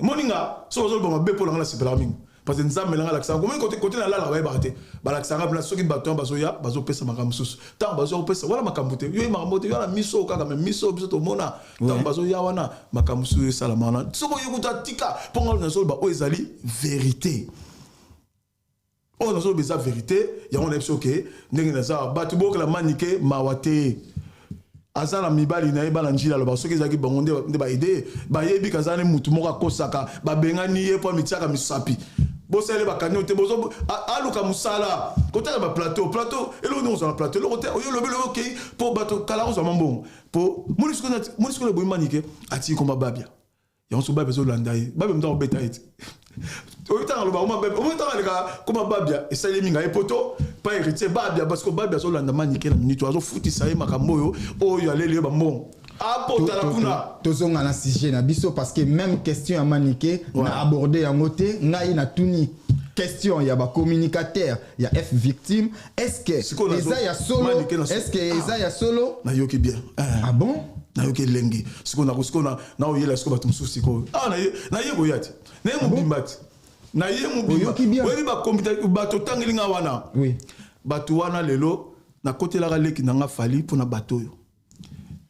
Moninga soki ozoloba mabe mpo nanga, nasepelaka mingi, parce que Nzambe nanga alakisaka komoni kote nalalaka, bayebaka te, balakisaka mpena. Soki bato wana bazoya, bazopesa makambo mosusu, ntango bazoya kopesa wana makambo te, yo makambo te, yo na miso kaka, me miso biso tomona ntango bazoya wana makambo mosusu esalama wana. Soki oye kuta, tika, mpo nga nazoloba oyo ezali vérité. Oyo nazoloba eza vérité. Yango nayebi soki ndenge naza bato bokela Manike mawa te. Aza na mibali na ye, bana njila. Aloba soki ezalaki bango nde baide bayebi kaza ne mutu moko akosaka, babengani ye mpo amitiaka misapi. Bosalele bakani te, aluka mosala kotala baplateau. Plateau eloko ndenge ozwa na plateau, eloko te. Oyo olobi lobi, okei mpo bato kala ozwa mwa mbongo mpo moni sikoyo eboyi. Manike atiki komba Babia yango. So Babia ezolanda ye, Babia moto akobeta ye te. Oyo ntango aloba koma Babia, oyo ntango aleka koma Babia, esali mingi aye poto pa Héritier Babia, parce que Babia azolanda Manike na minute, azofutisa ye makambo oyo oyo aleli ye bambongo, apotala kuna. Tozonga na sujet na biso, parce que même question ya Manike na abordé yango te. Ngai natuni question ya bacommunicateur ya F Victime: est ce que eza ya solo? Est ce que eza ya solo? Nayoki bien. Ah bon? Nayoki elengi. Sikoyo sikoyo naoyela sikoyo bato mosusu. Sikoyo awa naye koya te, naye mobimba te, naye mobimba. Oyebi bato otangeli nga wana, bato wana lelo nakotelaka leki na nga Fally mpona bato oyo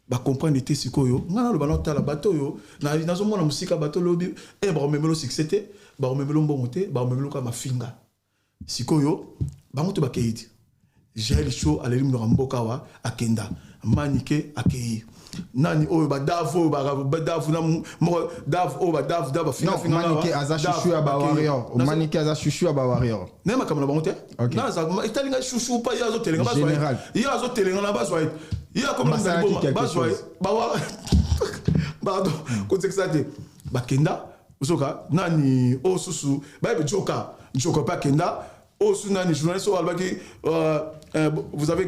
bacomprendre te. Sikoyo nga naloba, naotala bato oyo nazomona mosika, bato lobi e bakomemela succès te, bakomemela mbongo te, bakomemela kaka mafinga. Sikoyo bango to bakei te. Jael Show aleli monoko ya mboka awa, akenda. Manike akei. Nani oyo badavu oyo, badavu na moko, davu oyo, badavu da bafinga. Manike aza chouchou ya bawarrior, Manike aza chouchou ya bawarrior. Naye makambo na bango te, etalinga chouchou pa ye azotelenga, ye azotelenga na bazwa ye, ye akomi bazwa ye. Pardon, kosekisa te. Bakenda, ozoka nani oyo susu bayebi, Joka, Joka mpe akenda. Oyo su nani, journaliste oyo alobaki vous avez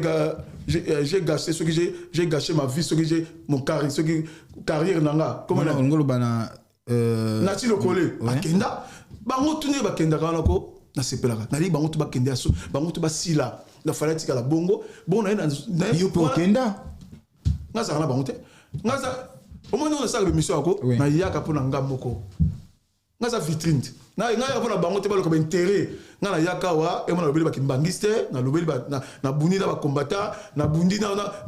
j'ai gâché, soki j'ai gâché ma vie, soki j'ai mon carrière, soki carrière na nga. Comment ngoloba na Nati Lokole akenda bango tu ndenge bakendaka wana ko nasepelaka, nalingi bango tu bakende ya so, bango tu basila na Fally atikala bongo bongo na ye. Yo mpe okenda? Nga azalaka na bango te. Nga aza omoni ndenge nasalaka bémission yako, nayaka mpo na nga moko, nga aza vitrine te. Nga yaka mpo na bango te, baloka baintérêt. Nga nayaka awa emo nalobeli bakimbangisi te, nalobeli nabundi na bakombata, nabundi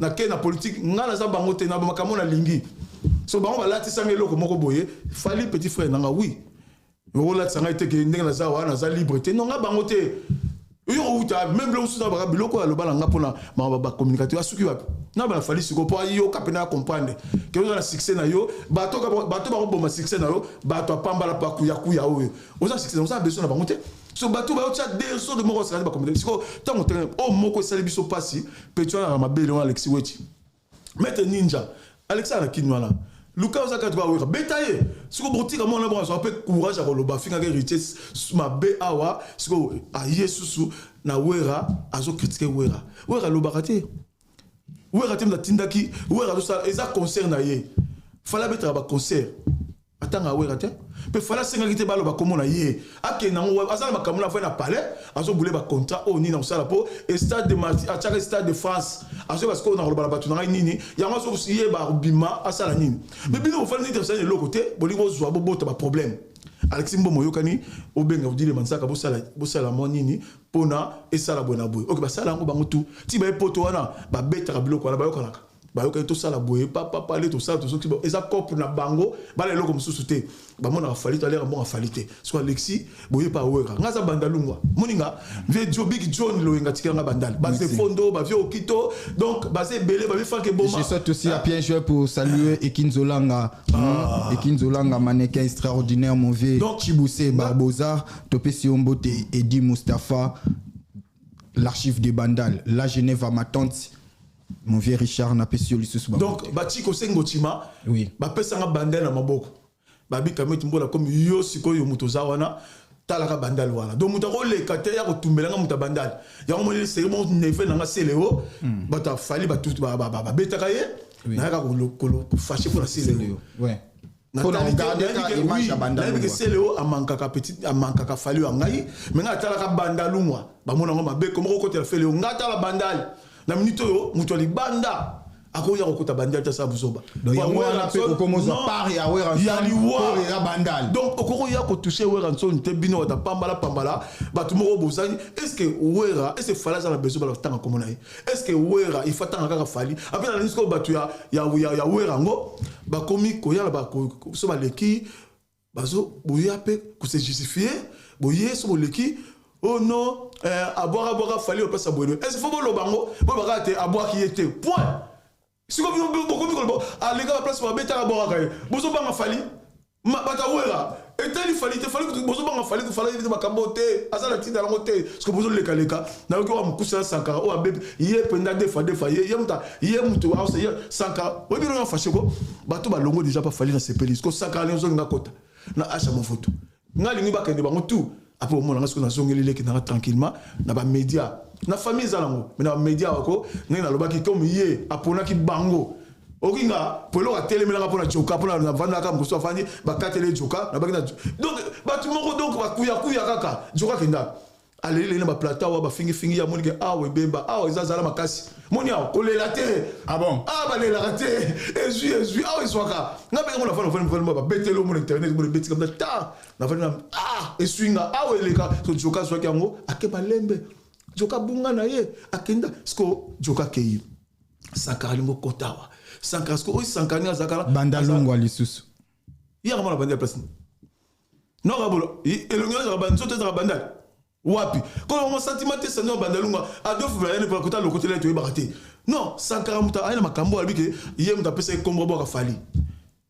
nake na politique. Nga naza bango te na makambo nalingi. So bango balatisanga eloko moko boye. Fally petit frère nanga, oui, okolatisa ngai te ke ndenge naza wana naza libre te. Non, nga bango te. Yo kouta même biloko mosusu na baka biloko oyo aloba na nga mpona bacommunicateur, asuki wapi na bana Fally sikoyo mpo ayoka mpe na comprendre ke oza na succès na yo. Bato bakoboma succès na yo, bato apambala mpo akuyakuya oyo oza succès, oza na besoin na bango te. So bato bayotia désordre moko osakati bacommunicateur sikoyo. Ntango te oyo moko esali biso mpasi, petit wana na mabele wana, Alexis Weti, maître ninja Alexis na kini wana, luka oza kati baweka beta ye sikoyo, botika mwana bongo azwa mpe courage ya koloba afingaka Héritier mabe awa. Sikoyo aye susu na Wera, azocritiquer Wera. Wera alobaka te, Wera te moto atindaki Wera azosala, eza concert na ye. Fally abetaka baconcert, atanga Wera te, mpe Fally asengaki te baloba kombo na ye. Akende yango, aza na makambo na afai na palais, azobule bacontrat oyo nini akosala mpo stade de Martyrs, atiaka Stade de France. Azoyeba sikoyo na koloba na bato na ngai nini yango, azoyeba kobima asala nini. Mais bino bofandi neti osali eloko te, bolingi ozwa bobota baproblème. Alexis Mbomo, oyokani, obenga Odile Manzaka, bosala bosala mwa nini mpona esala boye na boye. Ok, basala yango bango tu ti baye poto wana, babetaka biloko wana, bayokanaka, bayokani, tosala boye papapa le tosala, tozoki eza cope na bango, bala eloko mosusu te. Bamonaka Fally to aleka mbongo Fally te. Siko Alexis boye pa Wera, nga aza Bandalungwa, moninga vie dio Big John Loyenga tikela nga Bandal, baze Fondo, bavie Okito, donc baze ebele, babi Frank Eboma. Je saute aussi à bien joué pour saluer Ekinzolanga. Ah. Ekinzolanga, mannequin extraordinaire, mon vieux. Donc, Chiboussé, Barbosa, Topesi Ombote, Eddie Mustapha, l'archive de Bandal, la Genève à ma tante, mon vieux Richard Napesi lisusu. Donc, Batiko Sengo Tima, bapesanga Bandal na maboko. Babi Kameti Mbola, comme yo sikoyo moto oza wana, talaka Bandal wana. Donc moto akoleka te ya kotumbelanga moto ya Bandal. Yango moni seri mo neve nanga Seleo, bato afali babetaka ye, nayaka kofâcher mpona Seleo. Nayebi ke Seleo amankaka petit, amankaka Fally ya ngai, me ngai atalaka Bandalungwa, bamona yango mabe komoko okotela Feleo. Ngai atala Bandal na minute oyo, moto ya libanda akoya kokota Bandal te, asala buzoba. Ya liwa. Donc okokoya kotoucher Werrason te. Bino bata pambala pambala, bato moko bozali. Est ce que Wera, est ce que Fally aza na besoin bala tanga komona ye? Est ce que Wera il faut tanga kaka Fally? Apres na sikoyo bato ya Wera yango bakomi koyala so baleki, bazo boya mpe kose justifier boye so boleki. Oh non, abwaka abwaka Fally opesa boye. Est ce que faut boloba yango? Bolobaka te abwaki ye te, point. Sikoyo bino bokomi koloba aleka baplace, babetaka, abwakaka ye. Bozobanga Fally, bato awera etali Fally te. Fally, bozobanga Fally, Fally te, makambo te, aza na ntina yango te. Sikoyo bozolekaleka. Nayoki oyo mokusi na Sankara oyo abebi ye mpenza defa defa ye, ye moto ye moto aosa ye Sankara. Oyebi no fâché ko bato balongo déjà pa Fally na sepeli. Sikoyo Sankara ndenge ozolinga kota na asha mofoto, nga alingi bakende bango tout. Après omona nga sikoyo nazongeli leki nanga tranquillement na bamédia, na famille eza nango, mais na bamédia wako ndenge nalobaki, comme ye aponaki bango okinga po eloko atelemelanga mpona joka, mpona navandaka mokoso afandi bakateli joka nabaki na. Donc bato moko, donc bakuyakuya kaka joka kenda aleleli na baplateau awa, bafingifingi ya monike awa ebeba awa eza zala makasi moni awa kolela te. Ah bon? Ah, balelaka te, ezwi ezwi awa ezwaka nga mpe yango nafandi nafandi nafandi, babeteli omona internet mona ebetika mna ta nafandi na ah eswi nga awa eleka. So joka azwaki yango, ake balembe, joka bunga na ye akenda. Siko joka akei, Sankara alingi okota awa. Sankara siko oyo, Sankara ndenge azalaka Banda longwa lisusu. Yaka mona bandi ya place noka bolo elongi ezalaka, nzoto ezalaka Bandali wapi kono mo sentiment te. Sentiment Bandalungwa, Adolphe Bayane mpo kota lokotela, toyebaka te. Non, Sankara moto aye na makambo, alobi ke ye moto apesa ye kombo abwaka Fally.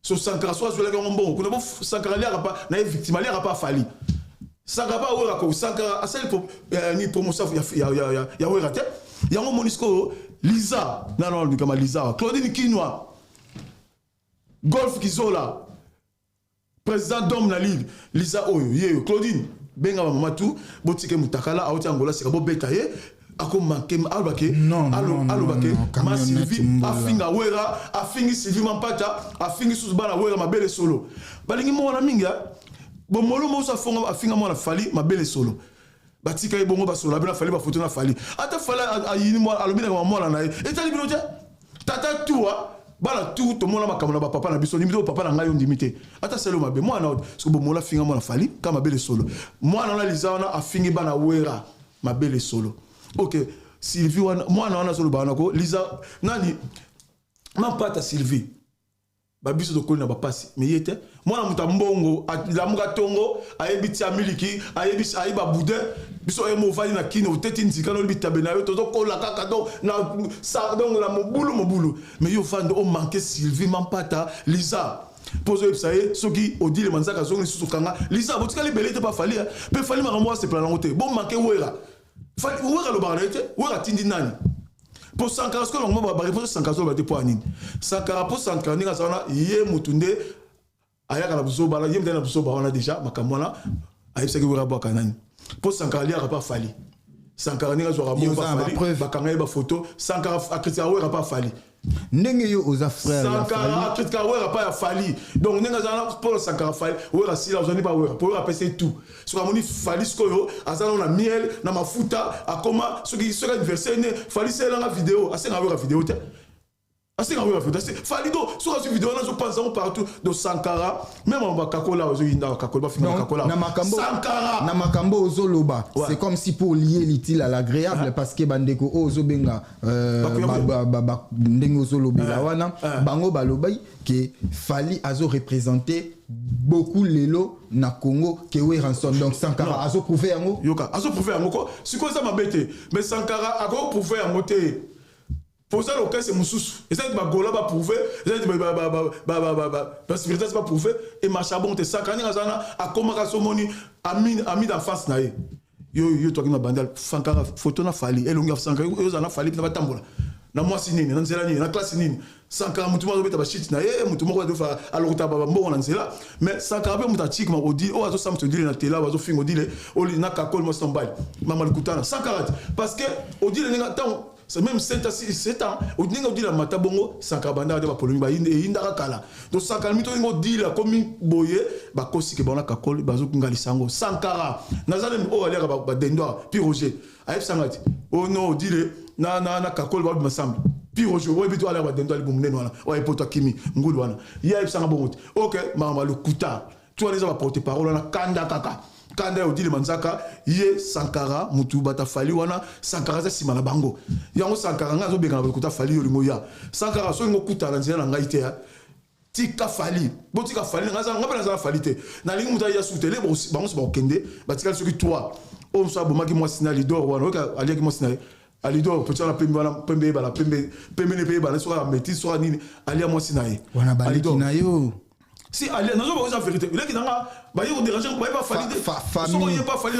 So Sankara so azwelaki yango mbongo kuna bo. Sankara aliaka pa na ye victime, aliaka pa Fally. Sankara pa Wera ko Sankara asali ni promotion ya Wera te. Yango moni sikoyo Liza nano alobikama Liza Claudine Kinwa Golf Kizola, président dom na ligue. Liza oyo ye oyo Claudine. Benga ba mama tout, botike mutakala auti Angola sika bobeta ye. Ako manquer alobake alobake ma Sylvie afinga Wera, afingi Sylvie Mampata, afingi susu bana Wera mabele solo. Balingi mwana mingi bomolo moso afonga afinga mwana Fally mabele solo. Batika ye bongo basola bino Fally bafoto na Fally. Ata Fally ayini mwana alobi na mwana na ye. Etali bino te. Tata tuwa bana tout tomona makambo na ba papa na biso ndimi to papa na ngai yo ndimi te. Ata selo mabe mwana soki bomola afinga mwana Fally ka mabele solo. Mwana na Liza wana afingi bana Wera mabele solo. Ok, Sylvie wana mwana wana solo bana ko Liza nani Mampata Sylvie. Ba biso tokoli na ba pasi mais yete mwana muta mbongo lamuka tongo ayebi tia miliki ayebi ayiba boudin biso ye movali na kino teti nzika no bitabe na yo tozokola kaka donc na sa donc na mobulu mobulu mais yo vando o manquer Sylvie Mampata Liza pozo yebisa ye soki Odile Manzaka zongi susu kanga Liza botikali belete pa Fally pe Fally makambo asepela nango te bon manquer Wera Fally Wera lobaka na ye te Wera tindi nani po Sankara sikoyo bango ba réponse Sankara sikoyo ba te po anini Sankara po Sankara ndinga sana ye mutu nde ayaka na buzoba ye mutu na buzoba wana déjà makambo wana ayebisaki Wera bwaka nani po Sankara aliaka pa Fally Sankara ndinga zwaka mo pa Fally bakanga ye ba photo Sankara akritika Wera pa Fally ndenge yo oza frère ya Sankara akritika Wera pa ya Fally donc ndinga zana po Sankara Fally Wera sila ozani pa Wera po Wera pese tout soki amoni Fally sikoyo aza na miel na mafuta akoma soki soki anniversaire ne Fally selanga vidéo asenga Wera vidéo te asenga Wera vidéo Fally do soki azwi vidéo nazo panza ngo partout do Sankara même en bakakola ozo yinda bakakola bafinga bakakola na makambo Sankara na makambo ozoloba c'est comme si pour lier l'utile à l'agréable parce que bandeko ozo benga ndenge ozolobela wana bango balobai que Fally azo représenter beaucoup lelo na Congo que Werrason donc Sankara azo prouver yango yoka azo prouver yango ko sikoyo eza mabe te mais Sankara ako prouver yango te poza lokese mususu eza neti bagola ba prouver eza neti ba spiritas ba prouver et marcha bon te Sankara ndenge aza wana akomaka somoni ami d'enfance na ye yo yo toki na bandal Sankara photo na Fally elongi ya Sankara yo oza na Fally na batambola na mwasi nini na nzela nini na classe nini Sankara mutu moko azobeta bashit na ye mutu moko azofa alokota bambongo na nzela mais Sankara mpe mutu atiki ma Odile oyo azosala mutu Odile na tela azofinga Odile oli na kakol mwasi na mobali mama likutana Sankara te parce que Odile ndenge ntango c'est même 7 ans 7 ans ndenge Odile amata bongo Sankara bandaka te bapolomi bayindaka kala donc Sankara mito ndenge Odile akomi boye bakosike bango na kakol bazokungalisa yango Sankara naza nemi oyo aliaka badendo pi Roger ayebisanga te oh non Odile na kakol babima ensemble pi Roger oyebi to aliaka badendo alibumu nene wana oyo epoto akimi ngulu wana ye ayebisanga bongo te ok makambo lokuta tu wana eza baporte parole wana kanda kaka kanda ya Odile Manzaka ye Sankara mutu bata Fally wana Sankara aza nsima na bango yango Sankara ngai azobengana lokuta Fally yo olingo ya Sankara soki ngokutana nzela na ngai te tika Fally botika Fally ngai mpe naza na Fally te nalingi moto aya su te le bango so bakokende batikali soki 3 oyo mosu abomaki mwasi na Lidor wana oyoka aliaki mwasi na ye Alidor petit wana pembe wana pembe eyebana pembe pembe ne mpe eyebana soki amétis soki nini alia mwasi na ye wana baleki na yo si ali nazo ba oza vérité leki nanga ba ye ko déranger ba ye pas Fally te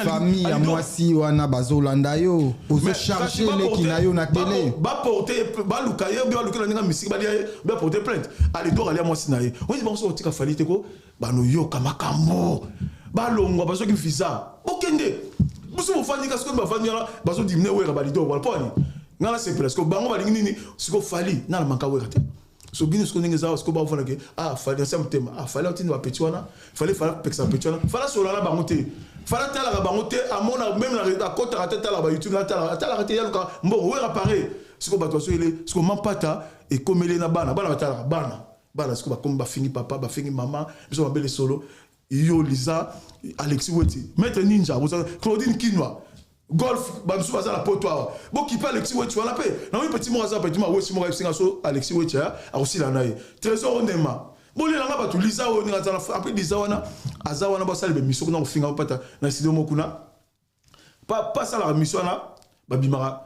famille ya mwasi wana bazolanda yo ozo charger leki na yo na télé ba porter baluka ye baluka na ndenge misiki balia ye ba porter plainte Alidor alia mwasi na ye oyi bango soki otika Fally te ko banoyoka makambo balongwa bazwaki visa okende biso bofandi ka sikoyo bafandi wana bazodimine Wera balidor wana mpo ani ngai nasepela sikoyo bango balingi nini sikoyo Fally nana manka Wera te so bino sikoyo ndenge eza sikoyo bafanda ke ah Fally nasi ya motema ah Fally aotindi bapeti wana Fally Fally apekisa bapeti wana Fally asola na bango te Fally atalaka bango te amona même akotaka te atalaka ba YouTube atalaka te yaluka mbongo Wera pareil sikoyo bato bazoyele sikoyo Mampata ekomeli na bana bana batalaka bana bana sikoyo bakomi bafingi papa bafingi mama biso mabele solo yo Liza Alexis Weti maître ninja Claudine Kinwa golf bamisusu baza na poto awa bokipe Alexis Weti wana mpe namoni petit moko aza petit moko awesi moko ayebisinga so Alexis Weti akosila na ye Trésor Onema bolelanga bato Liza oyo ndenge aza na apres Liza wana aza wana basala bemission kuna kofinga mpata na studio moko kuna pasalaka mission wana babimaka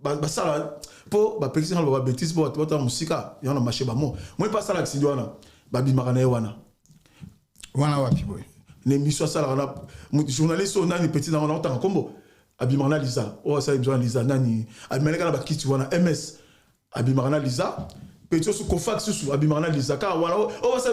basala mpo bapekisi nga babétise mpo bato batala mosika yango na marché bamo moi mpe asalaka studio wana babimaka na ye wana wana wapi boye na émission asalaka na journaliste oyo nani petit nango naotanga nkombo abimaka na Liza oyo asala émission na Liza nani abimalaka na bakiti wana ms abimaka na Liza. Petit osu kofak susu abimaka na Liza kaka wana.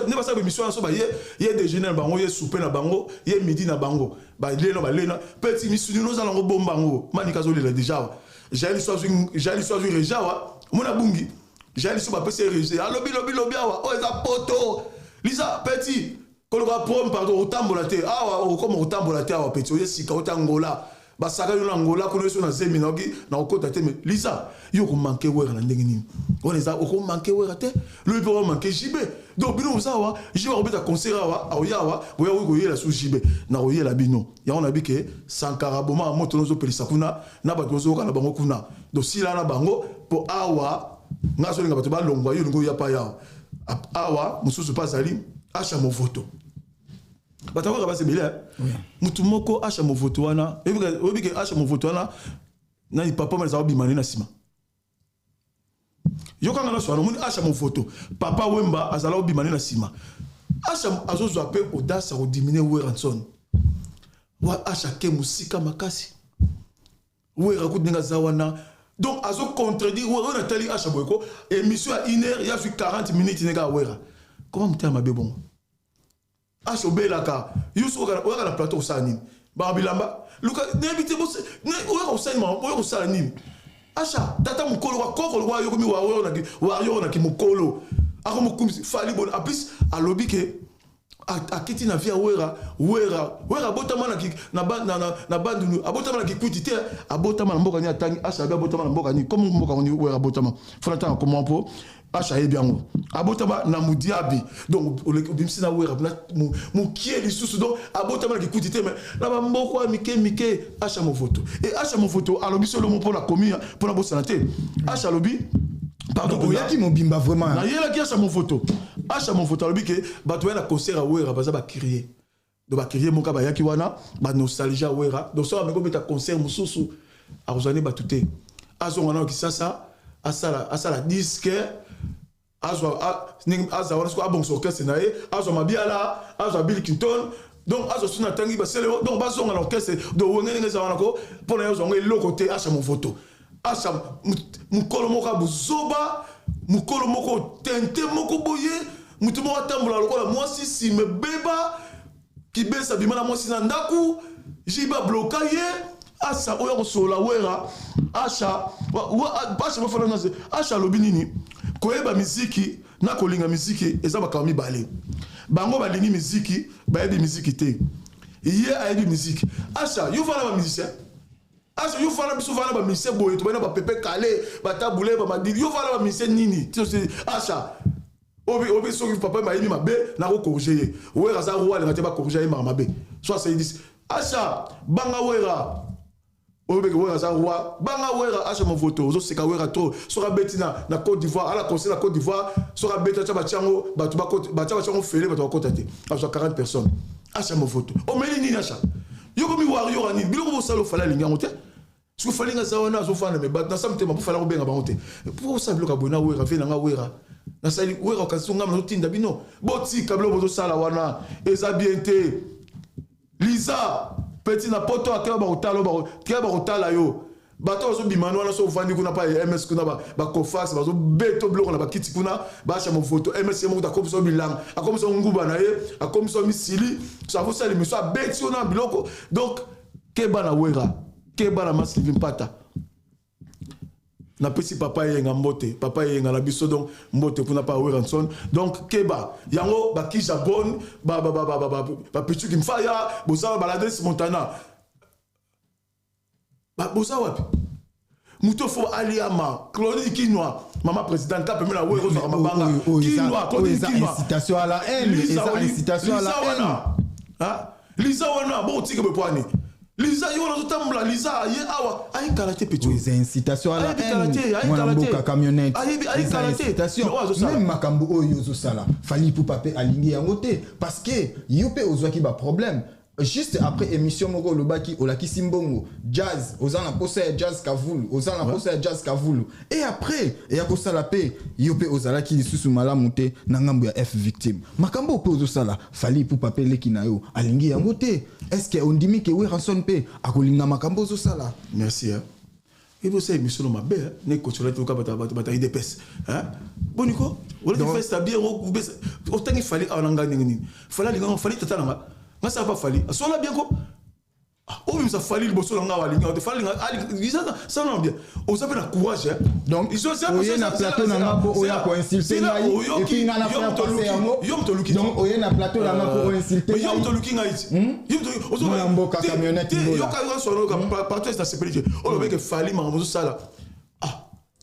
Nde basala émission wana, so baye ye déjeuner na bango, ye souper na bango, ye midi na bango, balena balena. Petit, misuni nozala yango, bomba yango. Manika azolela déjà awa. Jael so azwi, Jael so azwi reja awa, omona bungi. Jael so bapesi ye reje, alobi lobi lobi awa. Oyo eza poto. Liza, petit, koluka prom, pardon, otambola te awa, okoma kotambola te awa. Petit, oye sika ota Ngola, basaka yo na Ngola kuna, so na zemi naoki na kokota te. Mais Lisa, yo okomanke Wera na ndenge nini? Wana eza okomanke Wera te, lobi mpe omanke JB. Donc bino oza awa, JB akobeta concert awa, aoya awa, boya koki koyela su JB na koyela bino yango. Nayebi ke Sankara boma moto nozopelisa kuna na bato bozoyoka na bango kuna. Donc sila na bango, mpo awa nga azolinga bato balongwa, yo olingi oya pa yawa awa. Mosusu mpe azali Asha Movoto. Bato akoka basi ebele. Motu moko Asha Movoto wana, oyebi ke Asha Movoto wana nani? Papa ma ezala obima nde na nsima. Yokanga nyonso wana, omoni Asha Movoto, Papa Wemba azala obima nde na nsima. Asha azozwa mpe audace ya kodimine Werrason wa. Asha ke mosika makasi. Wera kutu ndenge aza wana, donc azo contredire Wera. Oyo natali Asha boye ko émission ya une heure, ya zwi 40 minutes ndenge awera koma motema mabe bongo. Asha obelaka yo soki oyaka na plateau kosala nini? Baka bilamba luka, nayebi te oyaka kosala, oya kosala nini? Asha, tata mokolo kwa koko lokwa yokomi warrior naki mokolo akomokumisi Fally boni. En plus alobi ke akiti na vie ya Wera. Wera, Wera abotama na Bandundu, abotama na Kikwiti te, abotama na mboka nini? Atangi Asha abi abotama na mboka nini? Komo mboka nini Wera abotama? Fona ntanga koma mpo Asha ayebi yango. Abotama na Mudiabi. Donc obimisi na Wera mokie lisusu. Donc abotama na Kikwiti te, mais na bamboka ya mike mike. Asha Movoto e Asha Movoto alobi solo mpona komi, mpona bosana te. Asha alobi, pardon, oyaki mobimba vraiment. Nayelaki Asha Movoto. Asha Movoto alobi ke bato baya na concert ya Wera baza bacurieux. Donc bacurieux moko bayaki wana, banostalgie ya Wera. Donc soki ameki obeta concert mosusu, akozwa nde bato te. Azonga nano Kisasa, asala disque, azwa aza wana. Soki abongisa orchestre na ye, azwa Mabiala, azwa Bill Clinton, donc azwa so natangi basele, donc bazonga na orchestre. Donc Wenge ndenge eza wana ko mpo na ye ozwa yango eloko te. Asha Movoto, Asha mokolo moko ya bozoba, mokolo moko tente moko boye, motu moko atambola lokola mwasi nsima ebeba kibesa, bima na mwasi na ndako, jiba bloka ye. Asa oyo akosolola Wera. Asha, Asha bafana, Asha alobi nini? Koyeba miziki na kolinga miziki eza makambo mibale. Bango balingi miziki, bayebi miziki te. Ye ayebi miziki. Asha, yo fana bamusicien. Asha, yo fana, biso fana bamusicien boye, tobai na bapepe kale, batabule, bamadili. Yo fana bamusicien nini? Asha obi obi, soki papa bayebi mabe, nakocorriger ye. Wera aza roi, alinga te bacorriger ye maka mabe. So asali Asha, banga Wera. Oyebeke Wera aza roi, banga Wera. Asha Movoto ozoseka Wera trop. Soki abeti na Côte d'Ivoire, ala conseil na Côte d'Ivoire, soki abeti, atya batiango bato, batya batiango fele, bato bakota te, azwa 40 personnes. Asha Movoto, omeli nini? Asha, yokomi warrior nini? Biloko bosala, ofali alingi yango te. Soki Fally nga aza wana, azofanda me bato nasala motema mpo Fally akobenga bango te. Po osala biloko ya boye na Wera, ve nanga Wera nasali Wera kasi ngamba nazotinda bino, botika biloko bozosala wana, eza bien te. Liza, petit, na poto akeba, bakotala, keba, bakotala yo. Bato bazobima wana, so ovandi kuna pa ms kuna, bakofas bazobeta biloko na bakiti kuna. Basha Movoto, ms ye moko akomisa bilanga, akomisa nguba na ye, akomisa misili. So akosala miso, abeti yo na biloko. Donc keba na Wera, keba na Maslivi Mpata. Napesi papa Eyenga mbote, papa Eyenga na biso. Donc mbote kuna pa Werrason. Donc keba yango, bakija bon, bapichuki mfaya, bozala baladres Montana, boza wapi? Moto fo aliama Claudine Kinwa, mama présidente ka pembe na Wera, ozwaka mabanga. Kinwa, Claudine Kinwa. Incitation à la haine, eza incitation à la haine. Liza wana, bokotika bepwani. Liza ye wana azotambola. Liza ye awa ayekala te, petit. Eza incitation à la haine, mwana mboka camionnette. Eza incitation. Même makambo oyo ozosala, Fally Ipupa mpe alingi yango te, parce que yo mpe ozwaki baproblème juste après émission moko olobaki, olakisi mbongo jazz, oza na posa ya jazz kavulu, oza na posa ya jazz kavulu. Et après eya kosala mpe yo mpe ozalaki lisusu malamu te na ngambo ya F Victime. Makambo mpe ozosala, Fally Ipupa mpe leki na yo alingi yango te. Est ce que ondimi ke Werrason mpe akolinga makambo ozosala? Merci, hein. Ebi osala émission no mabe ne kocola te oka bato bato bato ya UDPS boni ko olati festa bien otangi Fally awa na ngai ndenge nini? Fally alinganga, Fally tata na nga, nga sala pa Fally asola bien ko obimisa Fally liboso na nga awa, alinga te Fally alinga sala na bien, oza mpe na courage. Donc oye na plateau na nga mpo oya koinsulte ngai et puis nga na faire passer yango. Yo moto oluki. Donc oye na plateau na nga mpo oinsulte. Yo moto oluki ngai ti. Mwana mboka camionnette Mbola. Yoka solo partout na sepeli te olobeke Fally makambo ozosala.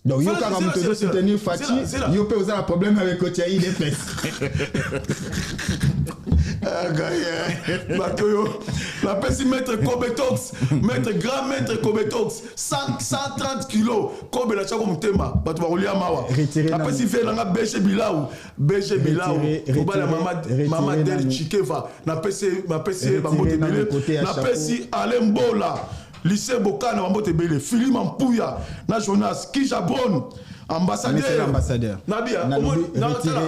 Donc yo kaka moto ozosoutenir Fatshi, yo mpe oza na problème avec kotia UDPS. Bato oyo napesi maître Kobetox, maître, grand maître Kobetox, 130 kilo kobe na tiako motema, bato bakolia mawa. Napesi vie nanga BG Bilau, BG Bilau, mobali ya mama Del Chikeva, napesi ye bambote ebele. Napesi Ale Mbola, lycée Bokana, bambote ebele. Filima Mpuya na Jonas Kijabron, ambassadeur. Ambassadeur. Nabia nakoretire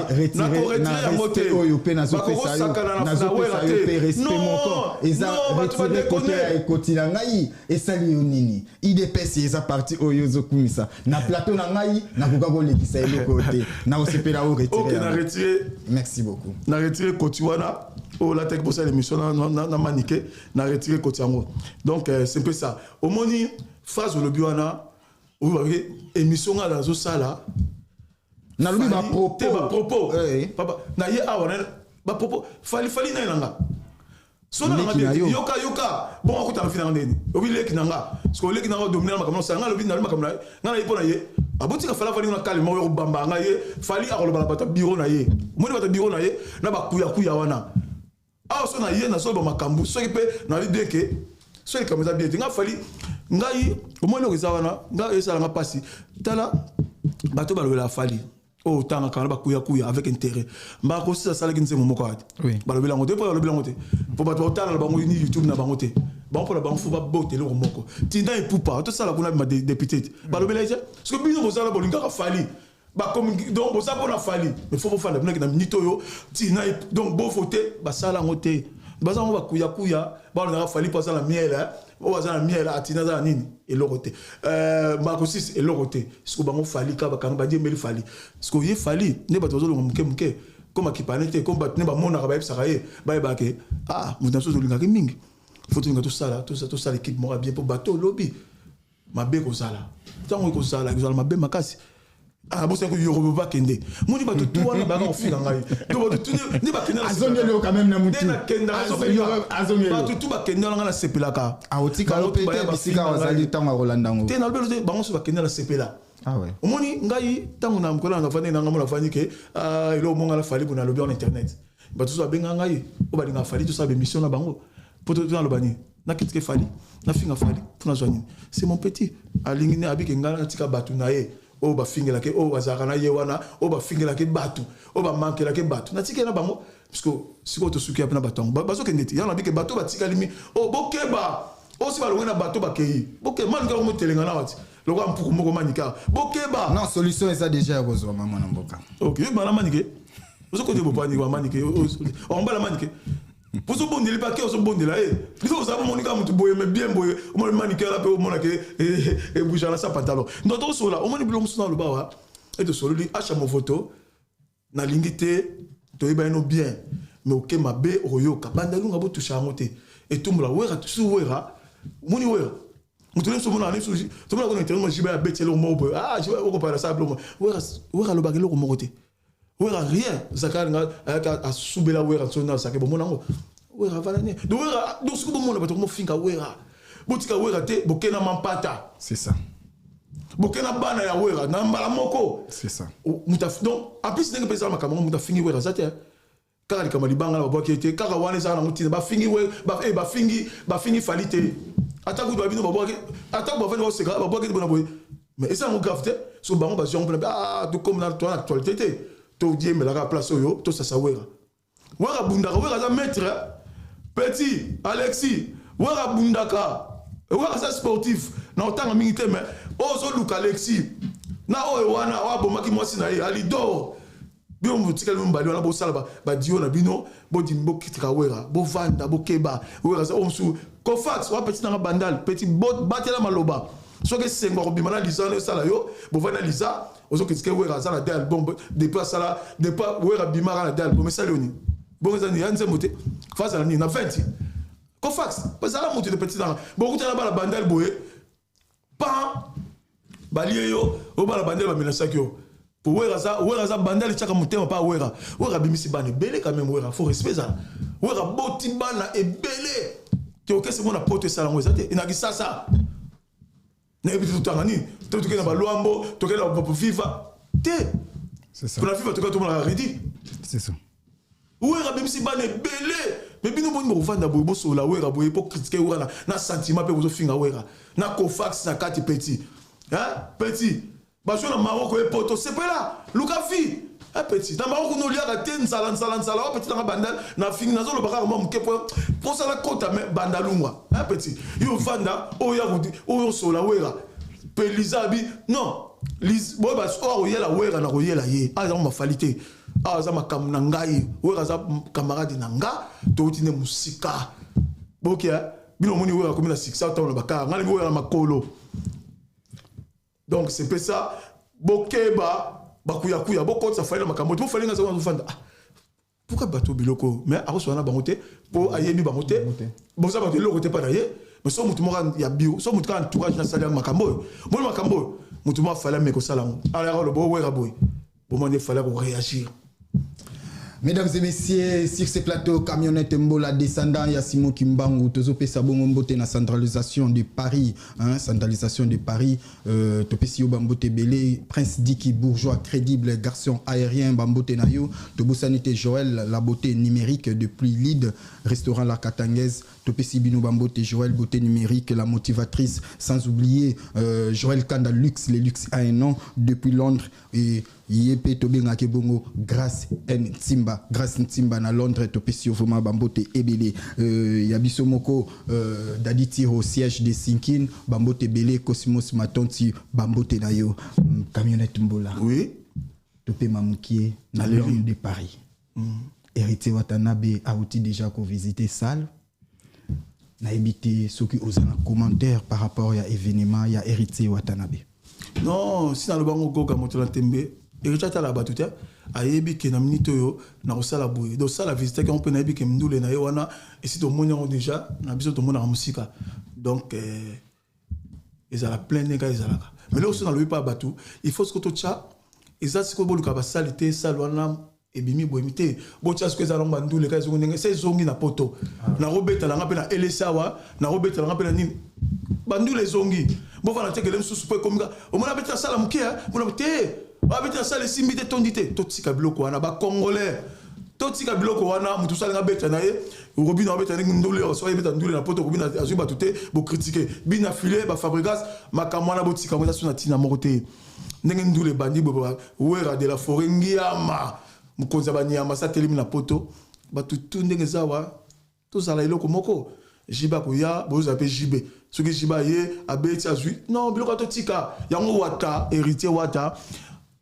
yango te. Oyo mpe nazopesa yo, nazopesa yo mpe respect moko eza retire kote ya ekoti na ngai. Esali yo nini? UDPS eza parti oyo ozokumisa na plateau na ngai, nakoka kolekisa eloko te, nakosepela o retire. Na retire. Merci beaucoup. Na retire koti wana oyo olataki bosala émission na Manike, na retire koti yango. Donc c'est un peu ça. Omoni phrase olobi wana, oyo émission nga nazosala. Nalobi bapropos. Bapropos, papa na ye awa, bapropos Fally, Fally na ye na nga so na nga. Yoka, yoka, bon, akutana fi na nga ndeni obi leki na nga, parce que oleki na nga odomine na makambo nosala nga, alobi nalobi makambo na ye, nga na ye mpo na ye abotika Fally. Afandi na kalema oyo kobamba nga ye. Fally akoloba na bato ya bureau na ye, omoni bato ya bureau na ye na bakuyakuya wana awa. So na ye nazoloba makambo, soki mpe nalobi bien ke soki likambo eza bien te, nga Fally ngai omoni eloko eza wana, ngai esalanga mpasi. Tala bato balobela Fally oyo otangaka wana, bakuyakuya avec intérêt. Mbaka kosisa asalaki nzembo moko ate, balobela yango te, mpo balobela yango te, mpo bato baotala na bango ni YouTube na bango te. Bango mpona bango fo babota eloko moko tinda epupa tosala kuna bima député te, balobela ye te. Parce que bino bozala bolingaka Fally, bakomi donc boza mpona Fally, mais fo bofanda bino na minute oyo tina. Donc bovote basala yango te, baza yango bakuyakuya, balongaka Fally mpo aza na miel, oyo aza na miel, atina aza na nini, eloko te, makosis eloko te. Siko bango Fally kaka bakanga badiembeli Fally. Siko ye Fally nde bato bazolonga moke moke comme akipane te, comme bato nde bamonaka, bayebisaka ye, bayebaka ke ah, moto na biso tolingaki mingi, fo tolinga tosala tosala équipe moko ya bien, mpo bato olobi mabe kozala ntango ekozala, ekozala mabe makasi. Ah, bosaki yorobo bakende moni bato tu wana bayaka kofinga ngai. Donc bato tu nde bakende. Azongeli yo quand même na mutu. Bato tu bakende wana, ngai nasepelaka. Aotika yo mpe te bisika ozali ntango akolanda yango. Te, nalobi te, bango so bakende, nasepela. Omoni ngai ntango na mokolo nafandi nanga mo nafandi ke eloko monga na Fally bo nalobi wana internet, bato so babenga ngai oyo balingaka Fally, tosala bémission na bango po naloba nini? Nakitike Fally, nafinga Fally mpo nazwa nini? C'est mon petit, alingi ne abike ngai natika bato na ye oyo bafingelaki, oyo bazalaka na ye wana, oyo bafingelaki bato, oyo bamankelaki bato, natikeli na bango. Parce que sikoyo tosuki ya mpe na bato yango bazokende te. Yango nabike bato batikali mi oyo bokeba, oyo si balongwe na bato bakei, bokeba maluka motelenga na wati lokola mpuku moko manika, bokeba. Non, solution eza déjà ya kozwama, mwana mboka. Ok, yo bana Manike ozokote bopani wa Manike, ombala Manike ozobondeli pake, ozobondela ye biso ozala bomonika motu boye, mais bien boye omoni Manike wana mpe omonake ebouge na sa pantalon. Donc tosola, omoni biloko mosusu na aloba wa e tosololi acha movoto, nalingi te toyeba yeno bien, mais oke mabe okoyoka bandalunga botusha yango te, etumbola Wera su Wera. Omoni Wera moto nyonso omona nyonso tomona kona internet, jiba ya beti eloko moko boye, ah, jiba okopala sala biloko. Wera, Wera alobaka eloko moko te, Wera rien. Zakari nga ayaka asubela Wera nso na Zake, bomona yango Wera avala ne. Donc Wera, donc soki bomona bato komofinga Wera, botika Wera te, bokena mampata. C'est ça. Bokena bana ya Wera na mbala moko. C'est ça. Donc en plus ndenge mpe ezala makambo yango, moto afingi Wera aza te, kaka likambo libanga na babwaki ete kaka wana ezala nango ntina. Bafingi bafingi bafingi Fally te, ata kutu babino babwaki, ata bavandi baseka babwaki te bona boye, mais eza yango grave te. So bango bazwi yango mpona ah, tokomi na toa na actualité te, todiembelaka place oyo tosasa Wera. Wera bundaka, Wera aza maître, petit Alexis, Wera bundaka, Wera aza sportif na otanga mingi te, mais oyo ozoluka Alexis na oyo wana oyo abomaki mwasi na ye Alidor, bino botikali mibali wana, bosala badio na bino, bodimi bokitika Wera, bovanda, bokeba. Wera aza oyo mosusu Cofax wa petit nanga Bandal, petit, batela maloba. Soki esengo akobima na Liza wana esala yo, bovandi na Liza, ozo critiquer Wera aza na deux album depuis asala, depuis Wera abimaka na deux album, esali yo nini? Bongo eza nini? Ya nzembo te. Fazala nini? Na 20. Kofax, bazala moto de petit nanga. Bokutana bana bandal boye. Pan balie yo, o bana bandal bamenasaki yo. Po Wera za, Wera za bandal tiaka motema pa Wera. Wera bimisi bana ebele quand même Wera, faut respect ça. Wera boti bana ebele. Te okese mona poto esala ngo eza te. Inaki sasa. Nayebi te totanga nini? To tokende na balwambo, tokende na FIFA. Te. C'est ça. Pour la FIFA, tokende tomona redi. C'est ça. Wera bimisi bana ebele. Mais bino boni bokovanda boye, bosola Wera boye, po critiquer Wera na sentiment pe bozofinga Wera. Na Kofax na kati petit. Hein? Petit. Bazo na Maroc e poto, sepela. Luka fi. Hein, petit. Na Maroc no liaka te nzala nzala nzala, wa petit na bandal na fingi nazo loba kaka mwa moke po po sala kota me bandalungwa. Hein, petit. Yo vanda oyo ya kudi, oyo sola Wera. Pe Liza bi non. Liz boy ba so oyela Wera na koyela ye. Ah za ma falité. Ah za makambo na ngai. Wera za camarade na nga, to tine musika. Bokia bino moni Wera komi na succès ta na bakara. Ngali Wera na makolo. Donc c'est peu ça. Bokeba bakuya kuya bokotsa fali na makambo. Bo fali nga za fanda. Ah. Pourquoi bato biloko mais akoso na bango te po ayebi bango te. Bon ça bato eloko te pa na ye. Mais so mutu moko ya bio, so mutu ka entourage na sali makambo. Bon makambo mutu moko fali meko sala ngo. Alors le bo Wera boy. Bon moi fallait réagir. Mesdames et messieurs, sur ce plateau, camionnette Mbola descendant ya Simon Kimbangu, tozopesa bongo mbote na centralisation de Paris, hein, centralisation de Paris, topesi yo bambote belé, Prince Diki bourgeois crédible, garçon aérien bambote na yo, tobosanité Joël la beauté numérique depuis Lide, restaurant La Katangaise, topesi bino bambote Joël beauté numérique, la motivatrice, sans oublier Joël Kanda Luxe, les luxe a un nom depuis Londres et Yep tobengaki bongo Grâce Ntimba, Grâce Ntimba na Londres topesi yo vraiment bambote ebele. Ya biso moko Dadi Tiro siège de Sinkin bambote ebele Cosmos Matonti bambote na yo. Camionnette Mbola. Oui. Topé Mamoukié na Allez-y. Londres de Paris. Héritier Watanabe a outi déjà ko visiter salle. Na évité ceux qui osent un commentaire par rapport à événement ya Héritier Watanabe. Non, si na lobango goga moto na tembe. Héritier atala bato te, ayebi ke na minute oyo, na kosala boye. Donc, sala visite ke on peut na yebi ke ndule na ye wana, et si tomoni yango déjà, na biso tomonaka mosika. Donc, ezala plein ndenge ezalaka. Mais là aussi, na lobi pa bato, il faut ce que totya, eza sikoyo boluka basali te, sala wana ebimi boyemi te. Botya sikoyo ezala ngo bandule kaka ezongi ndenge, se ezongi na poto. Na robetela nga mpe na LSA awa, na robetela nga mpe na nini. Bandule ezongi. Bofanda te kele mosusu po ekomi kaka, omona abeti na sala moke, hein? Omona te. Babeti na sala esimbi te, tondi te. Totika biloko wana, ba Congolais. Totika biloko wana, moto mosusu alinga abeta na ye, Robin abeta ndenge ndule, soki abeta ndule na poto, Robin azwi bato te, bo critiquer. Bina filet, ba Fabregas, makambo wana botika yango, eza so na ntina moko te. Ndenge ndule ebandi boye, ba Wera de la forêt, Ngiama, mokonzi ya banyama, sa telemi na poto. Bato tu ndenge eza awa, tozala eloko moko. Jibe akoya, bozala mpe jibe. Soki jibe aye, abeti azwi. Non, biloko ya totika. Yango Wata, héritier Wata.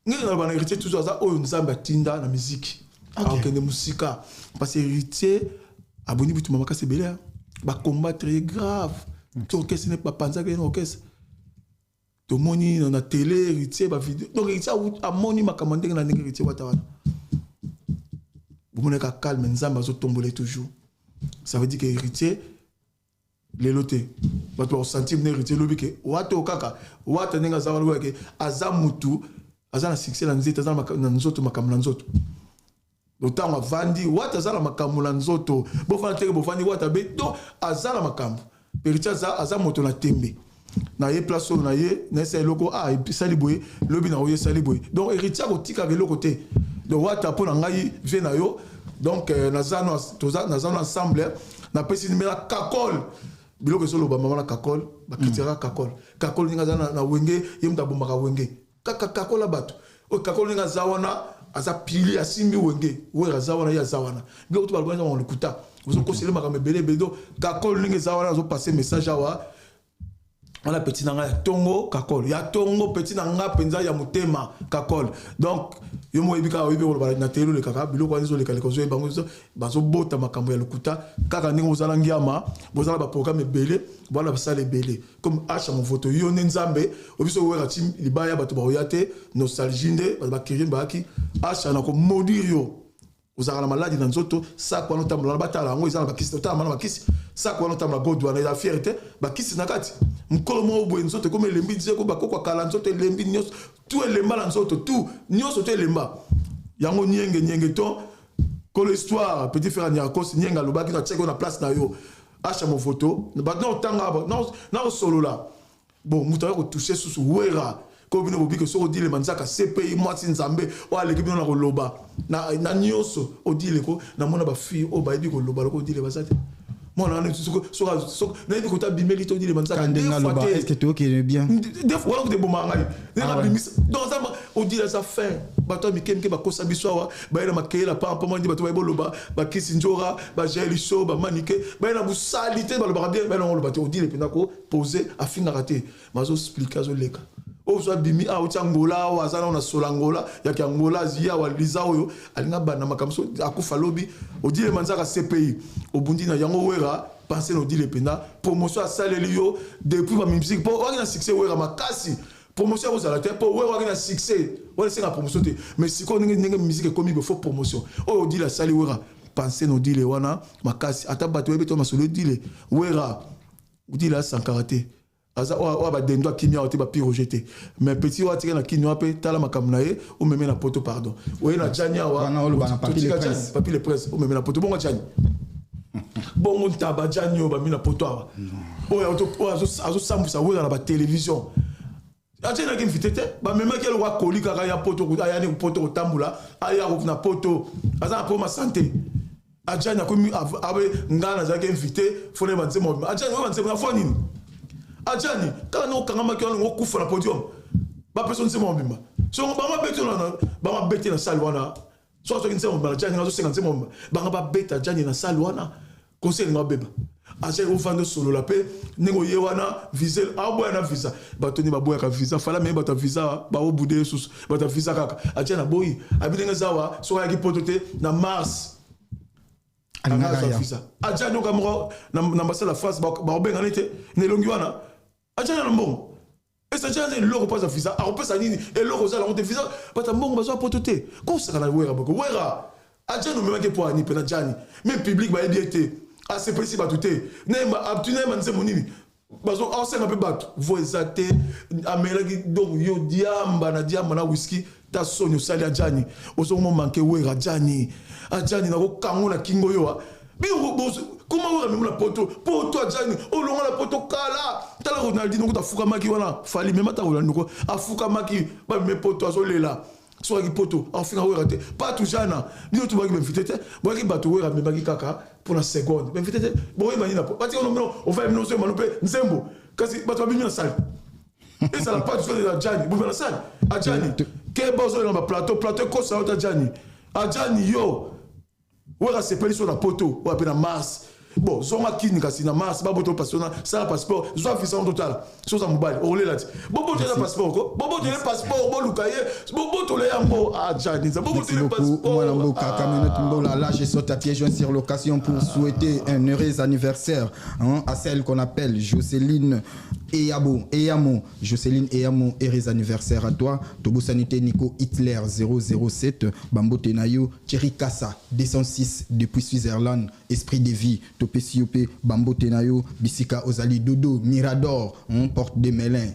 Ngenge na bana héritier toujours aza oyo Nzambe atinda na musique. Akende musika. Parce que héritier aboni bitu mama kasi ebele, hein. Ba combattre ye grave. To orchestre ne ba panza ke na orchestre. Tomoni na télé héritier ba vidéo. Donc héritier amoni makambo ndenge na ndenge héritier Wata wana. Bomonaka calme, Nzambe azotomboler toujours. Ça veut dire que héritier lelo te. Bato ba sentir ne héritier lobi ke Wata okaka, Wata ndenge aza wana ke aza mutu, aza na succès na nzete, aza na nzoto, makambo na nzoto. Donc ntango avandi, Wata aza na makambo na nzoto. Bofanda teke bofandi Wata be, donc aza na makambo. Héritier aza moto na tembe. Na ye place oyo na ye, na ye eloko, ah, esali boye, lobi na oyo esali boye. Donc héritier akotikaka eloko te. Donc Wata mpo na ngai vie na yo. Donc naza no, toza, naza no ensemble, napesi nimero ya Kakol. Biloko ezoloba mama na Kakol, ba critiquaka Kakol. Kakol ndenge aza na wenge, ye moto abomaka wenge. Kaka Kakol ya bato. Oyo Kakol ndenge aza wana, aza pili, asimbi wenge. Wera aza wana, ye aza wana. Biloko to baloba eza lokuta. Ozokosela makambo ebele ebele. Donc Kakol ndenge eza wana, azopasser message awa. Wana petit na ngai ya tongo Kakol. Ya tongo petit na ngai mpenza ya motema Kakol. Donc Yo moko oyebi kaka, oyebi koloba na tele, olekaka biloko wana ezolekaleka, ozoyeba yango, bazobota makambo ya lokuta kaka ndenge bozala ngiama, bozala baprogramme ebele, bwana basala ebele comme Asha Movoto. Yo nde Nzambe obiso owera ti libaya, bato bakoya te. Nostalgie nde bato bakirie bayaki. Asha, na komaudire yo, ozalaka na maladi na nzoto. Sac wana otambola wana, batala yango, eza na bakisi. Otala na bakisi, sac wana otambola, god wana eza fiere te, bakisi na kati. Mokolo moko boye nzoto ekomi elembi, nzeko bakoko akala, nzoto elembi nyonso, tu elemba na nzoto, tu nyonso to elemba yango. Nienge nienge to kolo histoire, petit frère Niarkos Nienge alobaki na tiaki na place na yo. Asha Movoto, bato na otanga na osolola bon, moto aya kotouche susu Wera ko bino bobike. Soki odilema nzaka CPI, mwasi Nzambe oyo aleki bino na koloba na nyonso, odile ko namona bafille oyo bayebi koloba loko odile baza te. Mwana wana nayebi kota abimeli te, odile manzaka. Bien. Wana kote ebomaka ngai ndenge abimisa. Donc aza odile, aza fin. Bato ya mike mike bakosa biso awa, baye na makeyela pampa nde bato baye boloba bakisi nzora, bajaeliso, bamanike, baye na bosali te, balobaka bien, baye nango oloba te. Odile mpenza kopose, afingaka te, bazoexplike, azoleka oyo so abimi awa, oti Angola awa, aza nao na sola Angola, yaki Angola, aziya awa, liza oyo alinga banda makambo so akufa lobi. Odile Manzaka, CPI obundi na yango. Wera pense na Odile mpenza, promotion asaleli yo depuis bamusique mpo waki na succès. Wera makasi, promotion akozala te mpo Wera waki na succès wana, esenga promotion te. Mais sikoyo ndenge ndenge musique ekomi, il faut promotion. Oyo Odile asali Wera, pense na Odile wana makasi. Ata bato oyebi to masolo Odile, Wera, Odile asankara te, aza oyo badendo akimi awa te, bapiroge te. Mais petit oyo atika na kini wana mpe, tala makambo na ye, omeme na poto, pardon, oye na Jani awa, Papi le Prince, omeme na poto bongo Jani, bongo ntaba Jani oyo bami na poto awa, oyo azosambwisa Wera na batelevizio. Atienaki mfite te, bamemaki eloko akoli kaka ya poto, ayani poto kotambola, aya na poto, aza na problème ya santé. Ajani akomi abe, ngai nazalaki invité, fona yeba nzembo. Ajani oyo banzembo na fo nini? Ajani kaka ndenge okangamaki wana, okufa na podium, bapesa nzembo mobimba. So bango babeti na salle wana, so azoki nzembo mobimba na Jani, azosenga nzembo mobimba, bango babeta Jani na salle wana, conseil elinga babeba. Ajani ofanda, osolola mpe ndenge oye wana, visa aoboya na visa. Bato nde baboyaka visa, fala meye bato ya visa baobude ye susu, bato ya visa kaka. Ajani aboyi, abi ndenge eza awa, soki ayaki poto te na mars, azwa visa. Ajani oka moko na ambassade ya France, bakobengani te na elongi wana. Ajani na mbongo ese, ajani eloko mpo azwa visa, akopesa nini? Eloko ozala yango te, visa. Bato ya mbongo bazwa poto te. Kosaka na Wera boko Wera, Ajani omemaki mpo ani mpe na Jani, même public bayebi ye te, asepelisi bato te. Nayemba nzembo nini? Aosenga mpe bato vo eza te, amelaki. Donc yo diamba na diamba na whisky, ta soni osali. Ajani ozongo manke Wera. Ajani, Ajani nakokango na kingo yo. Bino koma Wera memo na poto poto. Ajani olonga na poto kala. Tala Ronaldinho kuta afukamaki wana, Fali mema ta Ronaldinho afukamaki, bameme poto, azolela. Soki poto afinga Wera te, patu jana bino to baki bainvité te, boyaki bato Wera amemaki kaka mpona seconde, bainvité te. Boyeba nini? Batika bino, ovaya bino, ozoyeba no mpe nzembo, kasi bato babimi na sale. Ezala patu so eza Jani, bobima na sale. Ajani keba, ozolela baplateau, plateau ekosa yo ta. Jani, Ajani yo Wera asepeli so na poto oyo ape na mars. Bon, zonga kini kasi na mars baboto passeport, na sala passeport, zwa visa ngo totala. So oza mobali, okolela ti bobotela passeport ko, bobotele passeport, boluka ye, bobotole yango. Ajani bobotele passeport. Mwana mboka Camionnette Mbola, là je saute à pieds joints sur l'occasion pour souhaiter un heureux anniversaire, hein, à celle qu'on appelle Jocelyne Eyabo, Eyamo, Jocelyne Eyamo, heureux anniversaire à toi. Tobo Sanité Nico Hitler 007, Bambo Tenayo, Thierry Kassa 206 depuis Switzerland, Esprit de vie, Topesi Yope, Bambo Tenayo, Bisika Ozali Dodo, Mirador, hein, Porte de Melun.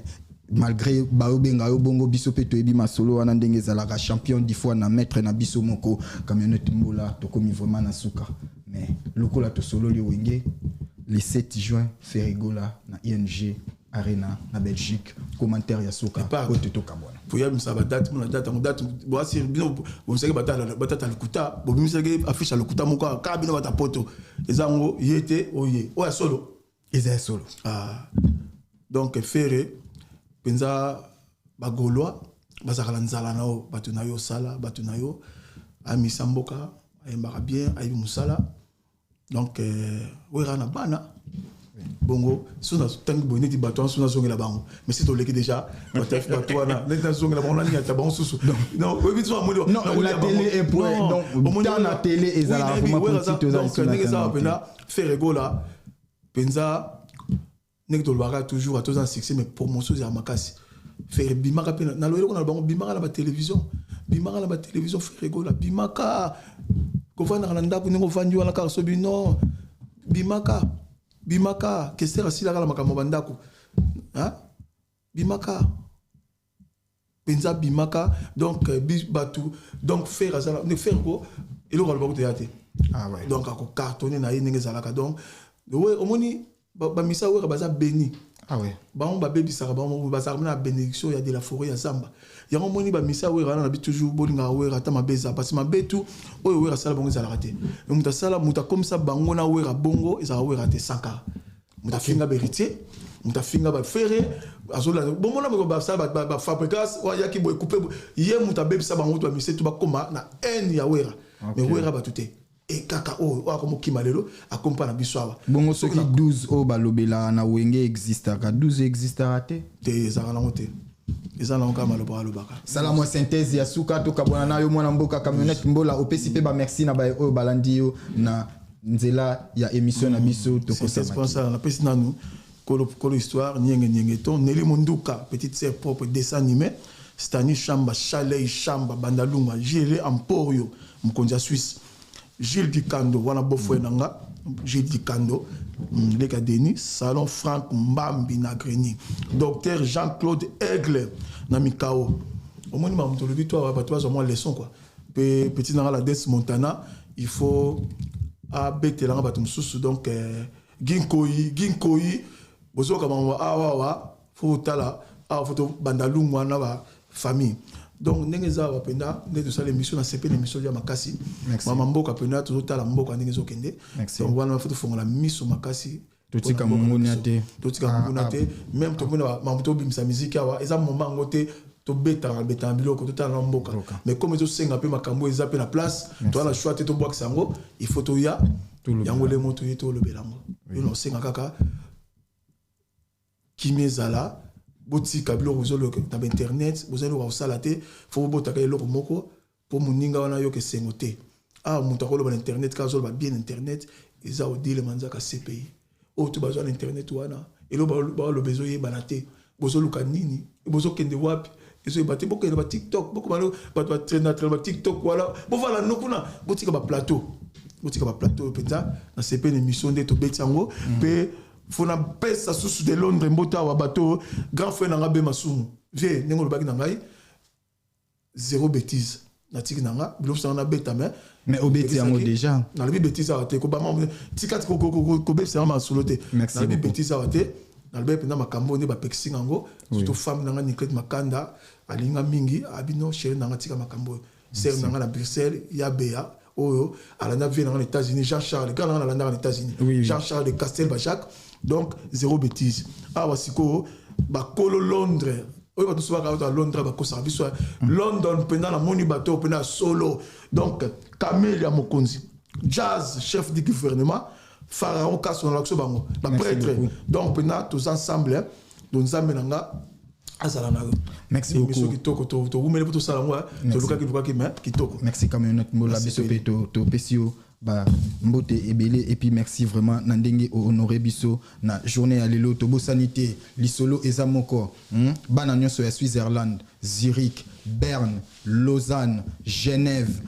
Malgré baobenga yo bongo, biso mpe toyebi masolo wana ndenge ezalaka. Champion dix fois na maître na biso moko Camionnette Mbola, tokomi vraiment na suka. Mais lokola tosololi Wenge, le 7 juin, Ferre Gola na ING Arena na Belgique, commentaire ya suka oyo totokabwana. Boyebisa badate mona date yango, date boasi bino bobimisaki badate ya lokuta, bobimisaki affiche ya lokuta moko kaka bino bata poto. Eza yango ye te, oye oyo ya solo. Eza ya solo. Ah. Donc Ferre mpenza, bagaulois bazalaka na nzala na yo, bato na yo osala, bato na yo amisa mboka, ayembaka bien, ayebi mosala. Donc Wera na bana. Bongo so natangi boye neti bato wana, so nazongela bango, mais si toleki déjà bato wana, neti nazongela bango, naniata bango susu. Oyebi so amoni. La télé est pour donc tant na télé ezala vraiment petit, toza. Ndenge ezala mpenza, Ferre Gola mpenza, ndenge tolobaka toujours, toza na succès, mais promotion ezala makasi. Ferre bimaka mpe na eloko na bango, bimaka na batélévision, bimaka na batélévision. Ferre Gola bimaka, kovandaka na ndako ndenge ovandi wana kaka sobi non, bimaka, bimaka. Kester asilaka na makambo bandako, bimaka mpenza, bimaka. Donc bato, donc Ferre azala, Ferre ko eloko alobaka toya te. Donc akocartonner na ye ndenge ezalaka. Donc omoni bamisa Wera baza béni. Ah ouais. Bango babebisaka bango, bazalaka na bénédiction ya de la forêt ya zamba. Yango omoni bamisa Wera wana na bi toujours bolingaka Wera ata mabe eza, parce mabe tu oyo Wera asala bango ezalaka te. Moto asala, moto akomisa bango na Wera bongo ezalaka Wera te. Sankara moto afinga baHéritier, moto afinga baFerre, azolanda bomona basala bafabricas yaki boye coupe ye, moto abebisa bango to bamise to bakóma na haine ya Wera. Mais Wera bato te, e kaka oyo oyo akomokima lelo akomi mpa na biso awa. Bongo soki 12 oyo balobelaka na Wenge existaka, 12 existaka te? Te, ezalaka nango te, eza nango kaka maloba alobaka. Sala mwa synthèse ya suka, tokabwana na yo, mwana mboka Camionnette Mbola. Opesi mpe bamerci na baye oyo balandi yo na nzela ya émission na biso. Tokosala, napesi nanu kolo histoire nienge nienge to Neli Monduka, petite sœur propre, dessin animé, Stani Chamba, Chaley Chamba, Bandalunga, Gilles Emporio, mokonzi ya Suisse, Gilles Dikando wana beau-frère na nga Gilles Dikando, leka Denis Salon, Frank Mbambi na Greni, docteur Jean-Claude Aigle na Mikao. Omoni makambo tolobi to awa, bato bazwa mwa leçon quoi. Mpe petit nanga la Des Montana, il faut abetelanga bato mosusu. Donc Ginkoi Ginkoi, bozoyoka bango awa awa, fo otala awa, fo tobanda lungu wana bafamille. Donc ndenge eza awa mpenza, nde tosala émission na sepe na émission ya makasi, mama mboka mpenza, tozotala mboka ndenge ezokende. Donc wana fo tofongola miso makasi. Totika monguna te. Totika monguna te. Même tomona makambo, tobimisa miziki awa, eza moment yango te. Tobetaka betaka biloko, totala na mboka, mais comme ezosenga mpe makambo eza mpe na place, toza na choix te, tobwakisa yango, il faut toya yango lemo toye tolobela yango. Yo na osenga kaka kimia ezala. Botika biloko bozoloka na bainternet, bozali eloko kosala te, fo bobotaka eloko moko mpo moninga wana yoka esengo te. Awa moto akoloba na internet kaka, azoloba bien internet, eza Odile Manzaka CPI oyo to bazwa na internet wana, eloko baloba ezoyebana te. Bozoluka nini? Bozokende wapi? Ezoyeba te. Bokende ba TikTok, bokoma bato batraîner ba TikTok wana, bofala no kuna, botika baplateau, botika baplateau oyo mpenza. Na sepe na émission nde tobeti yango mpe fo napesa susu de Londres mbote awa, bato grand frère na nga be Masumu vie, ndenge olobaki na ngai zéro bêtise, natiki na nga biloko sanga nabeta mais Mais obeti yango déjà. Nalobi bêtise awa te, kobama tika kobebisa nga masolo te. Nalobi bêtise awa te, nalobi mpenza makambo nde bapekisi yango. Surtout femme na nga Niclete Makanda, alinga mingi abino, chéri na nga, tika makambo oyo. Sere na nga na Bruxelles ya Bea oyo alanda vie na nga na États-Unis, Jean Charles gars na nga nalandaka na États-Unis, Jean Charles de Castel Bajacques. Donc zéro bêtise awa. Sikoyo bakolo Londres oyo, bato so bakaka ya Londres, bakosaka biso London mpenza, namoni bato oyo mpenza ya solo. Donc Camille ya mokonzi, Jazz, chef du gouvernement, Pharaon Kaso, na biso bango baprêtre. Donc mpenza toza ensemble. Donc Nzambe na nga azala na yo. Merci beaucoup. Émission kitoko, towumeli mpo tosala yango, tolukaki lukaki, mais kitoko. Merci Camionnette Mbola, biso mpe topesi yo ba mbote ebele, et puis merci vraiment na ndenge honoré biso na journée ya lelo. Tobosani te, lisolo eza moko, Bana nyonso ya Switzerland, Zurich, Berne, Lausanne, Genève,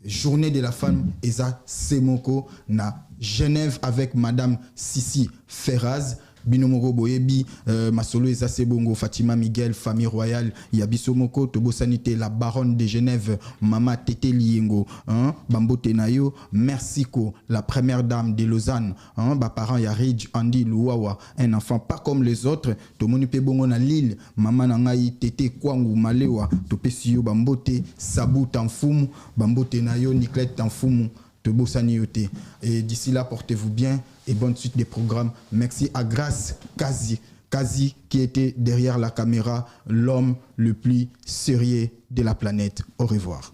journée de la femme eza se moko na Genève avec madame Sissi Ferraz. Bino moko boyebi masolo eza se bongo. Fatima Miguel, famille royale ya biso moko, tobosani te la baronne de Genève, mama Tete Liengo, hein, bambote na yo. Merci ko la première dame de Lausanne, hein, baparent ya Ridge Andy Luwawa, un enfant pas comme les autres. Tomoni mpe bongo na Lille, mama na ngai Tete Kwangu Malewa, topesi yo bambote. Sabu Tamfumu, bambote na yo. Niclette Tamfumu, tobosani yo te. Et d'ici là, portez-vous bien et bonne suite des programmes. Merci à Grâce Kazi Kazi qui était derrière la caméra, l'homme le plus sérieux de la planète. Au revoir.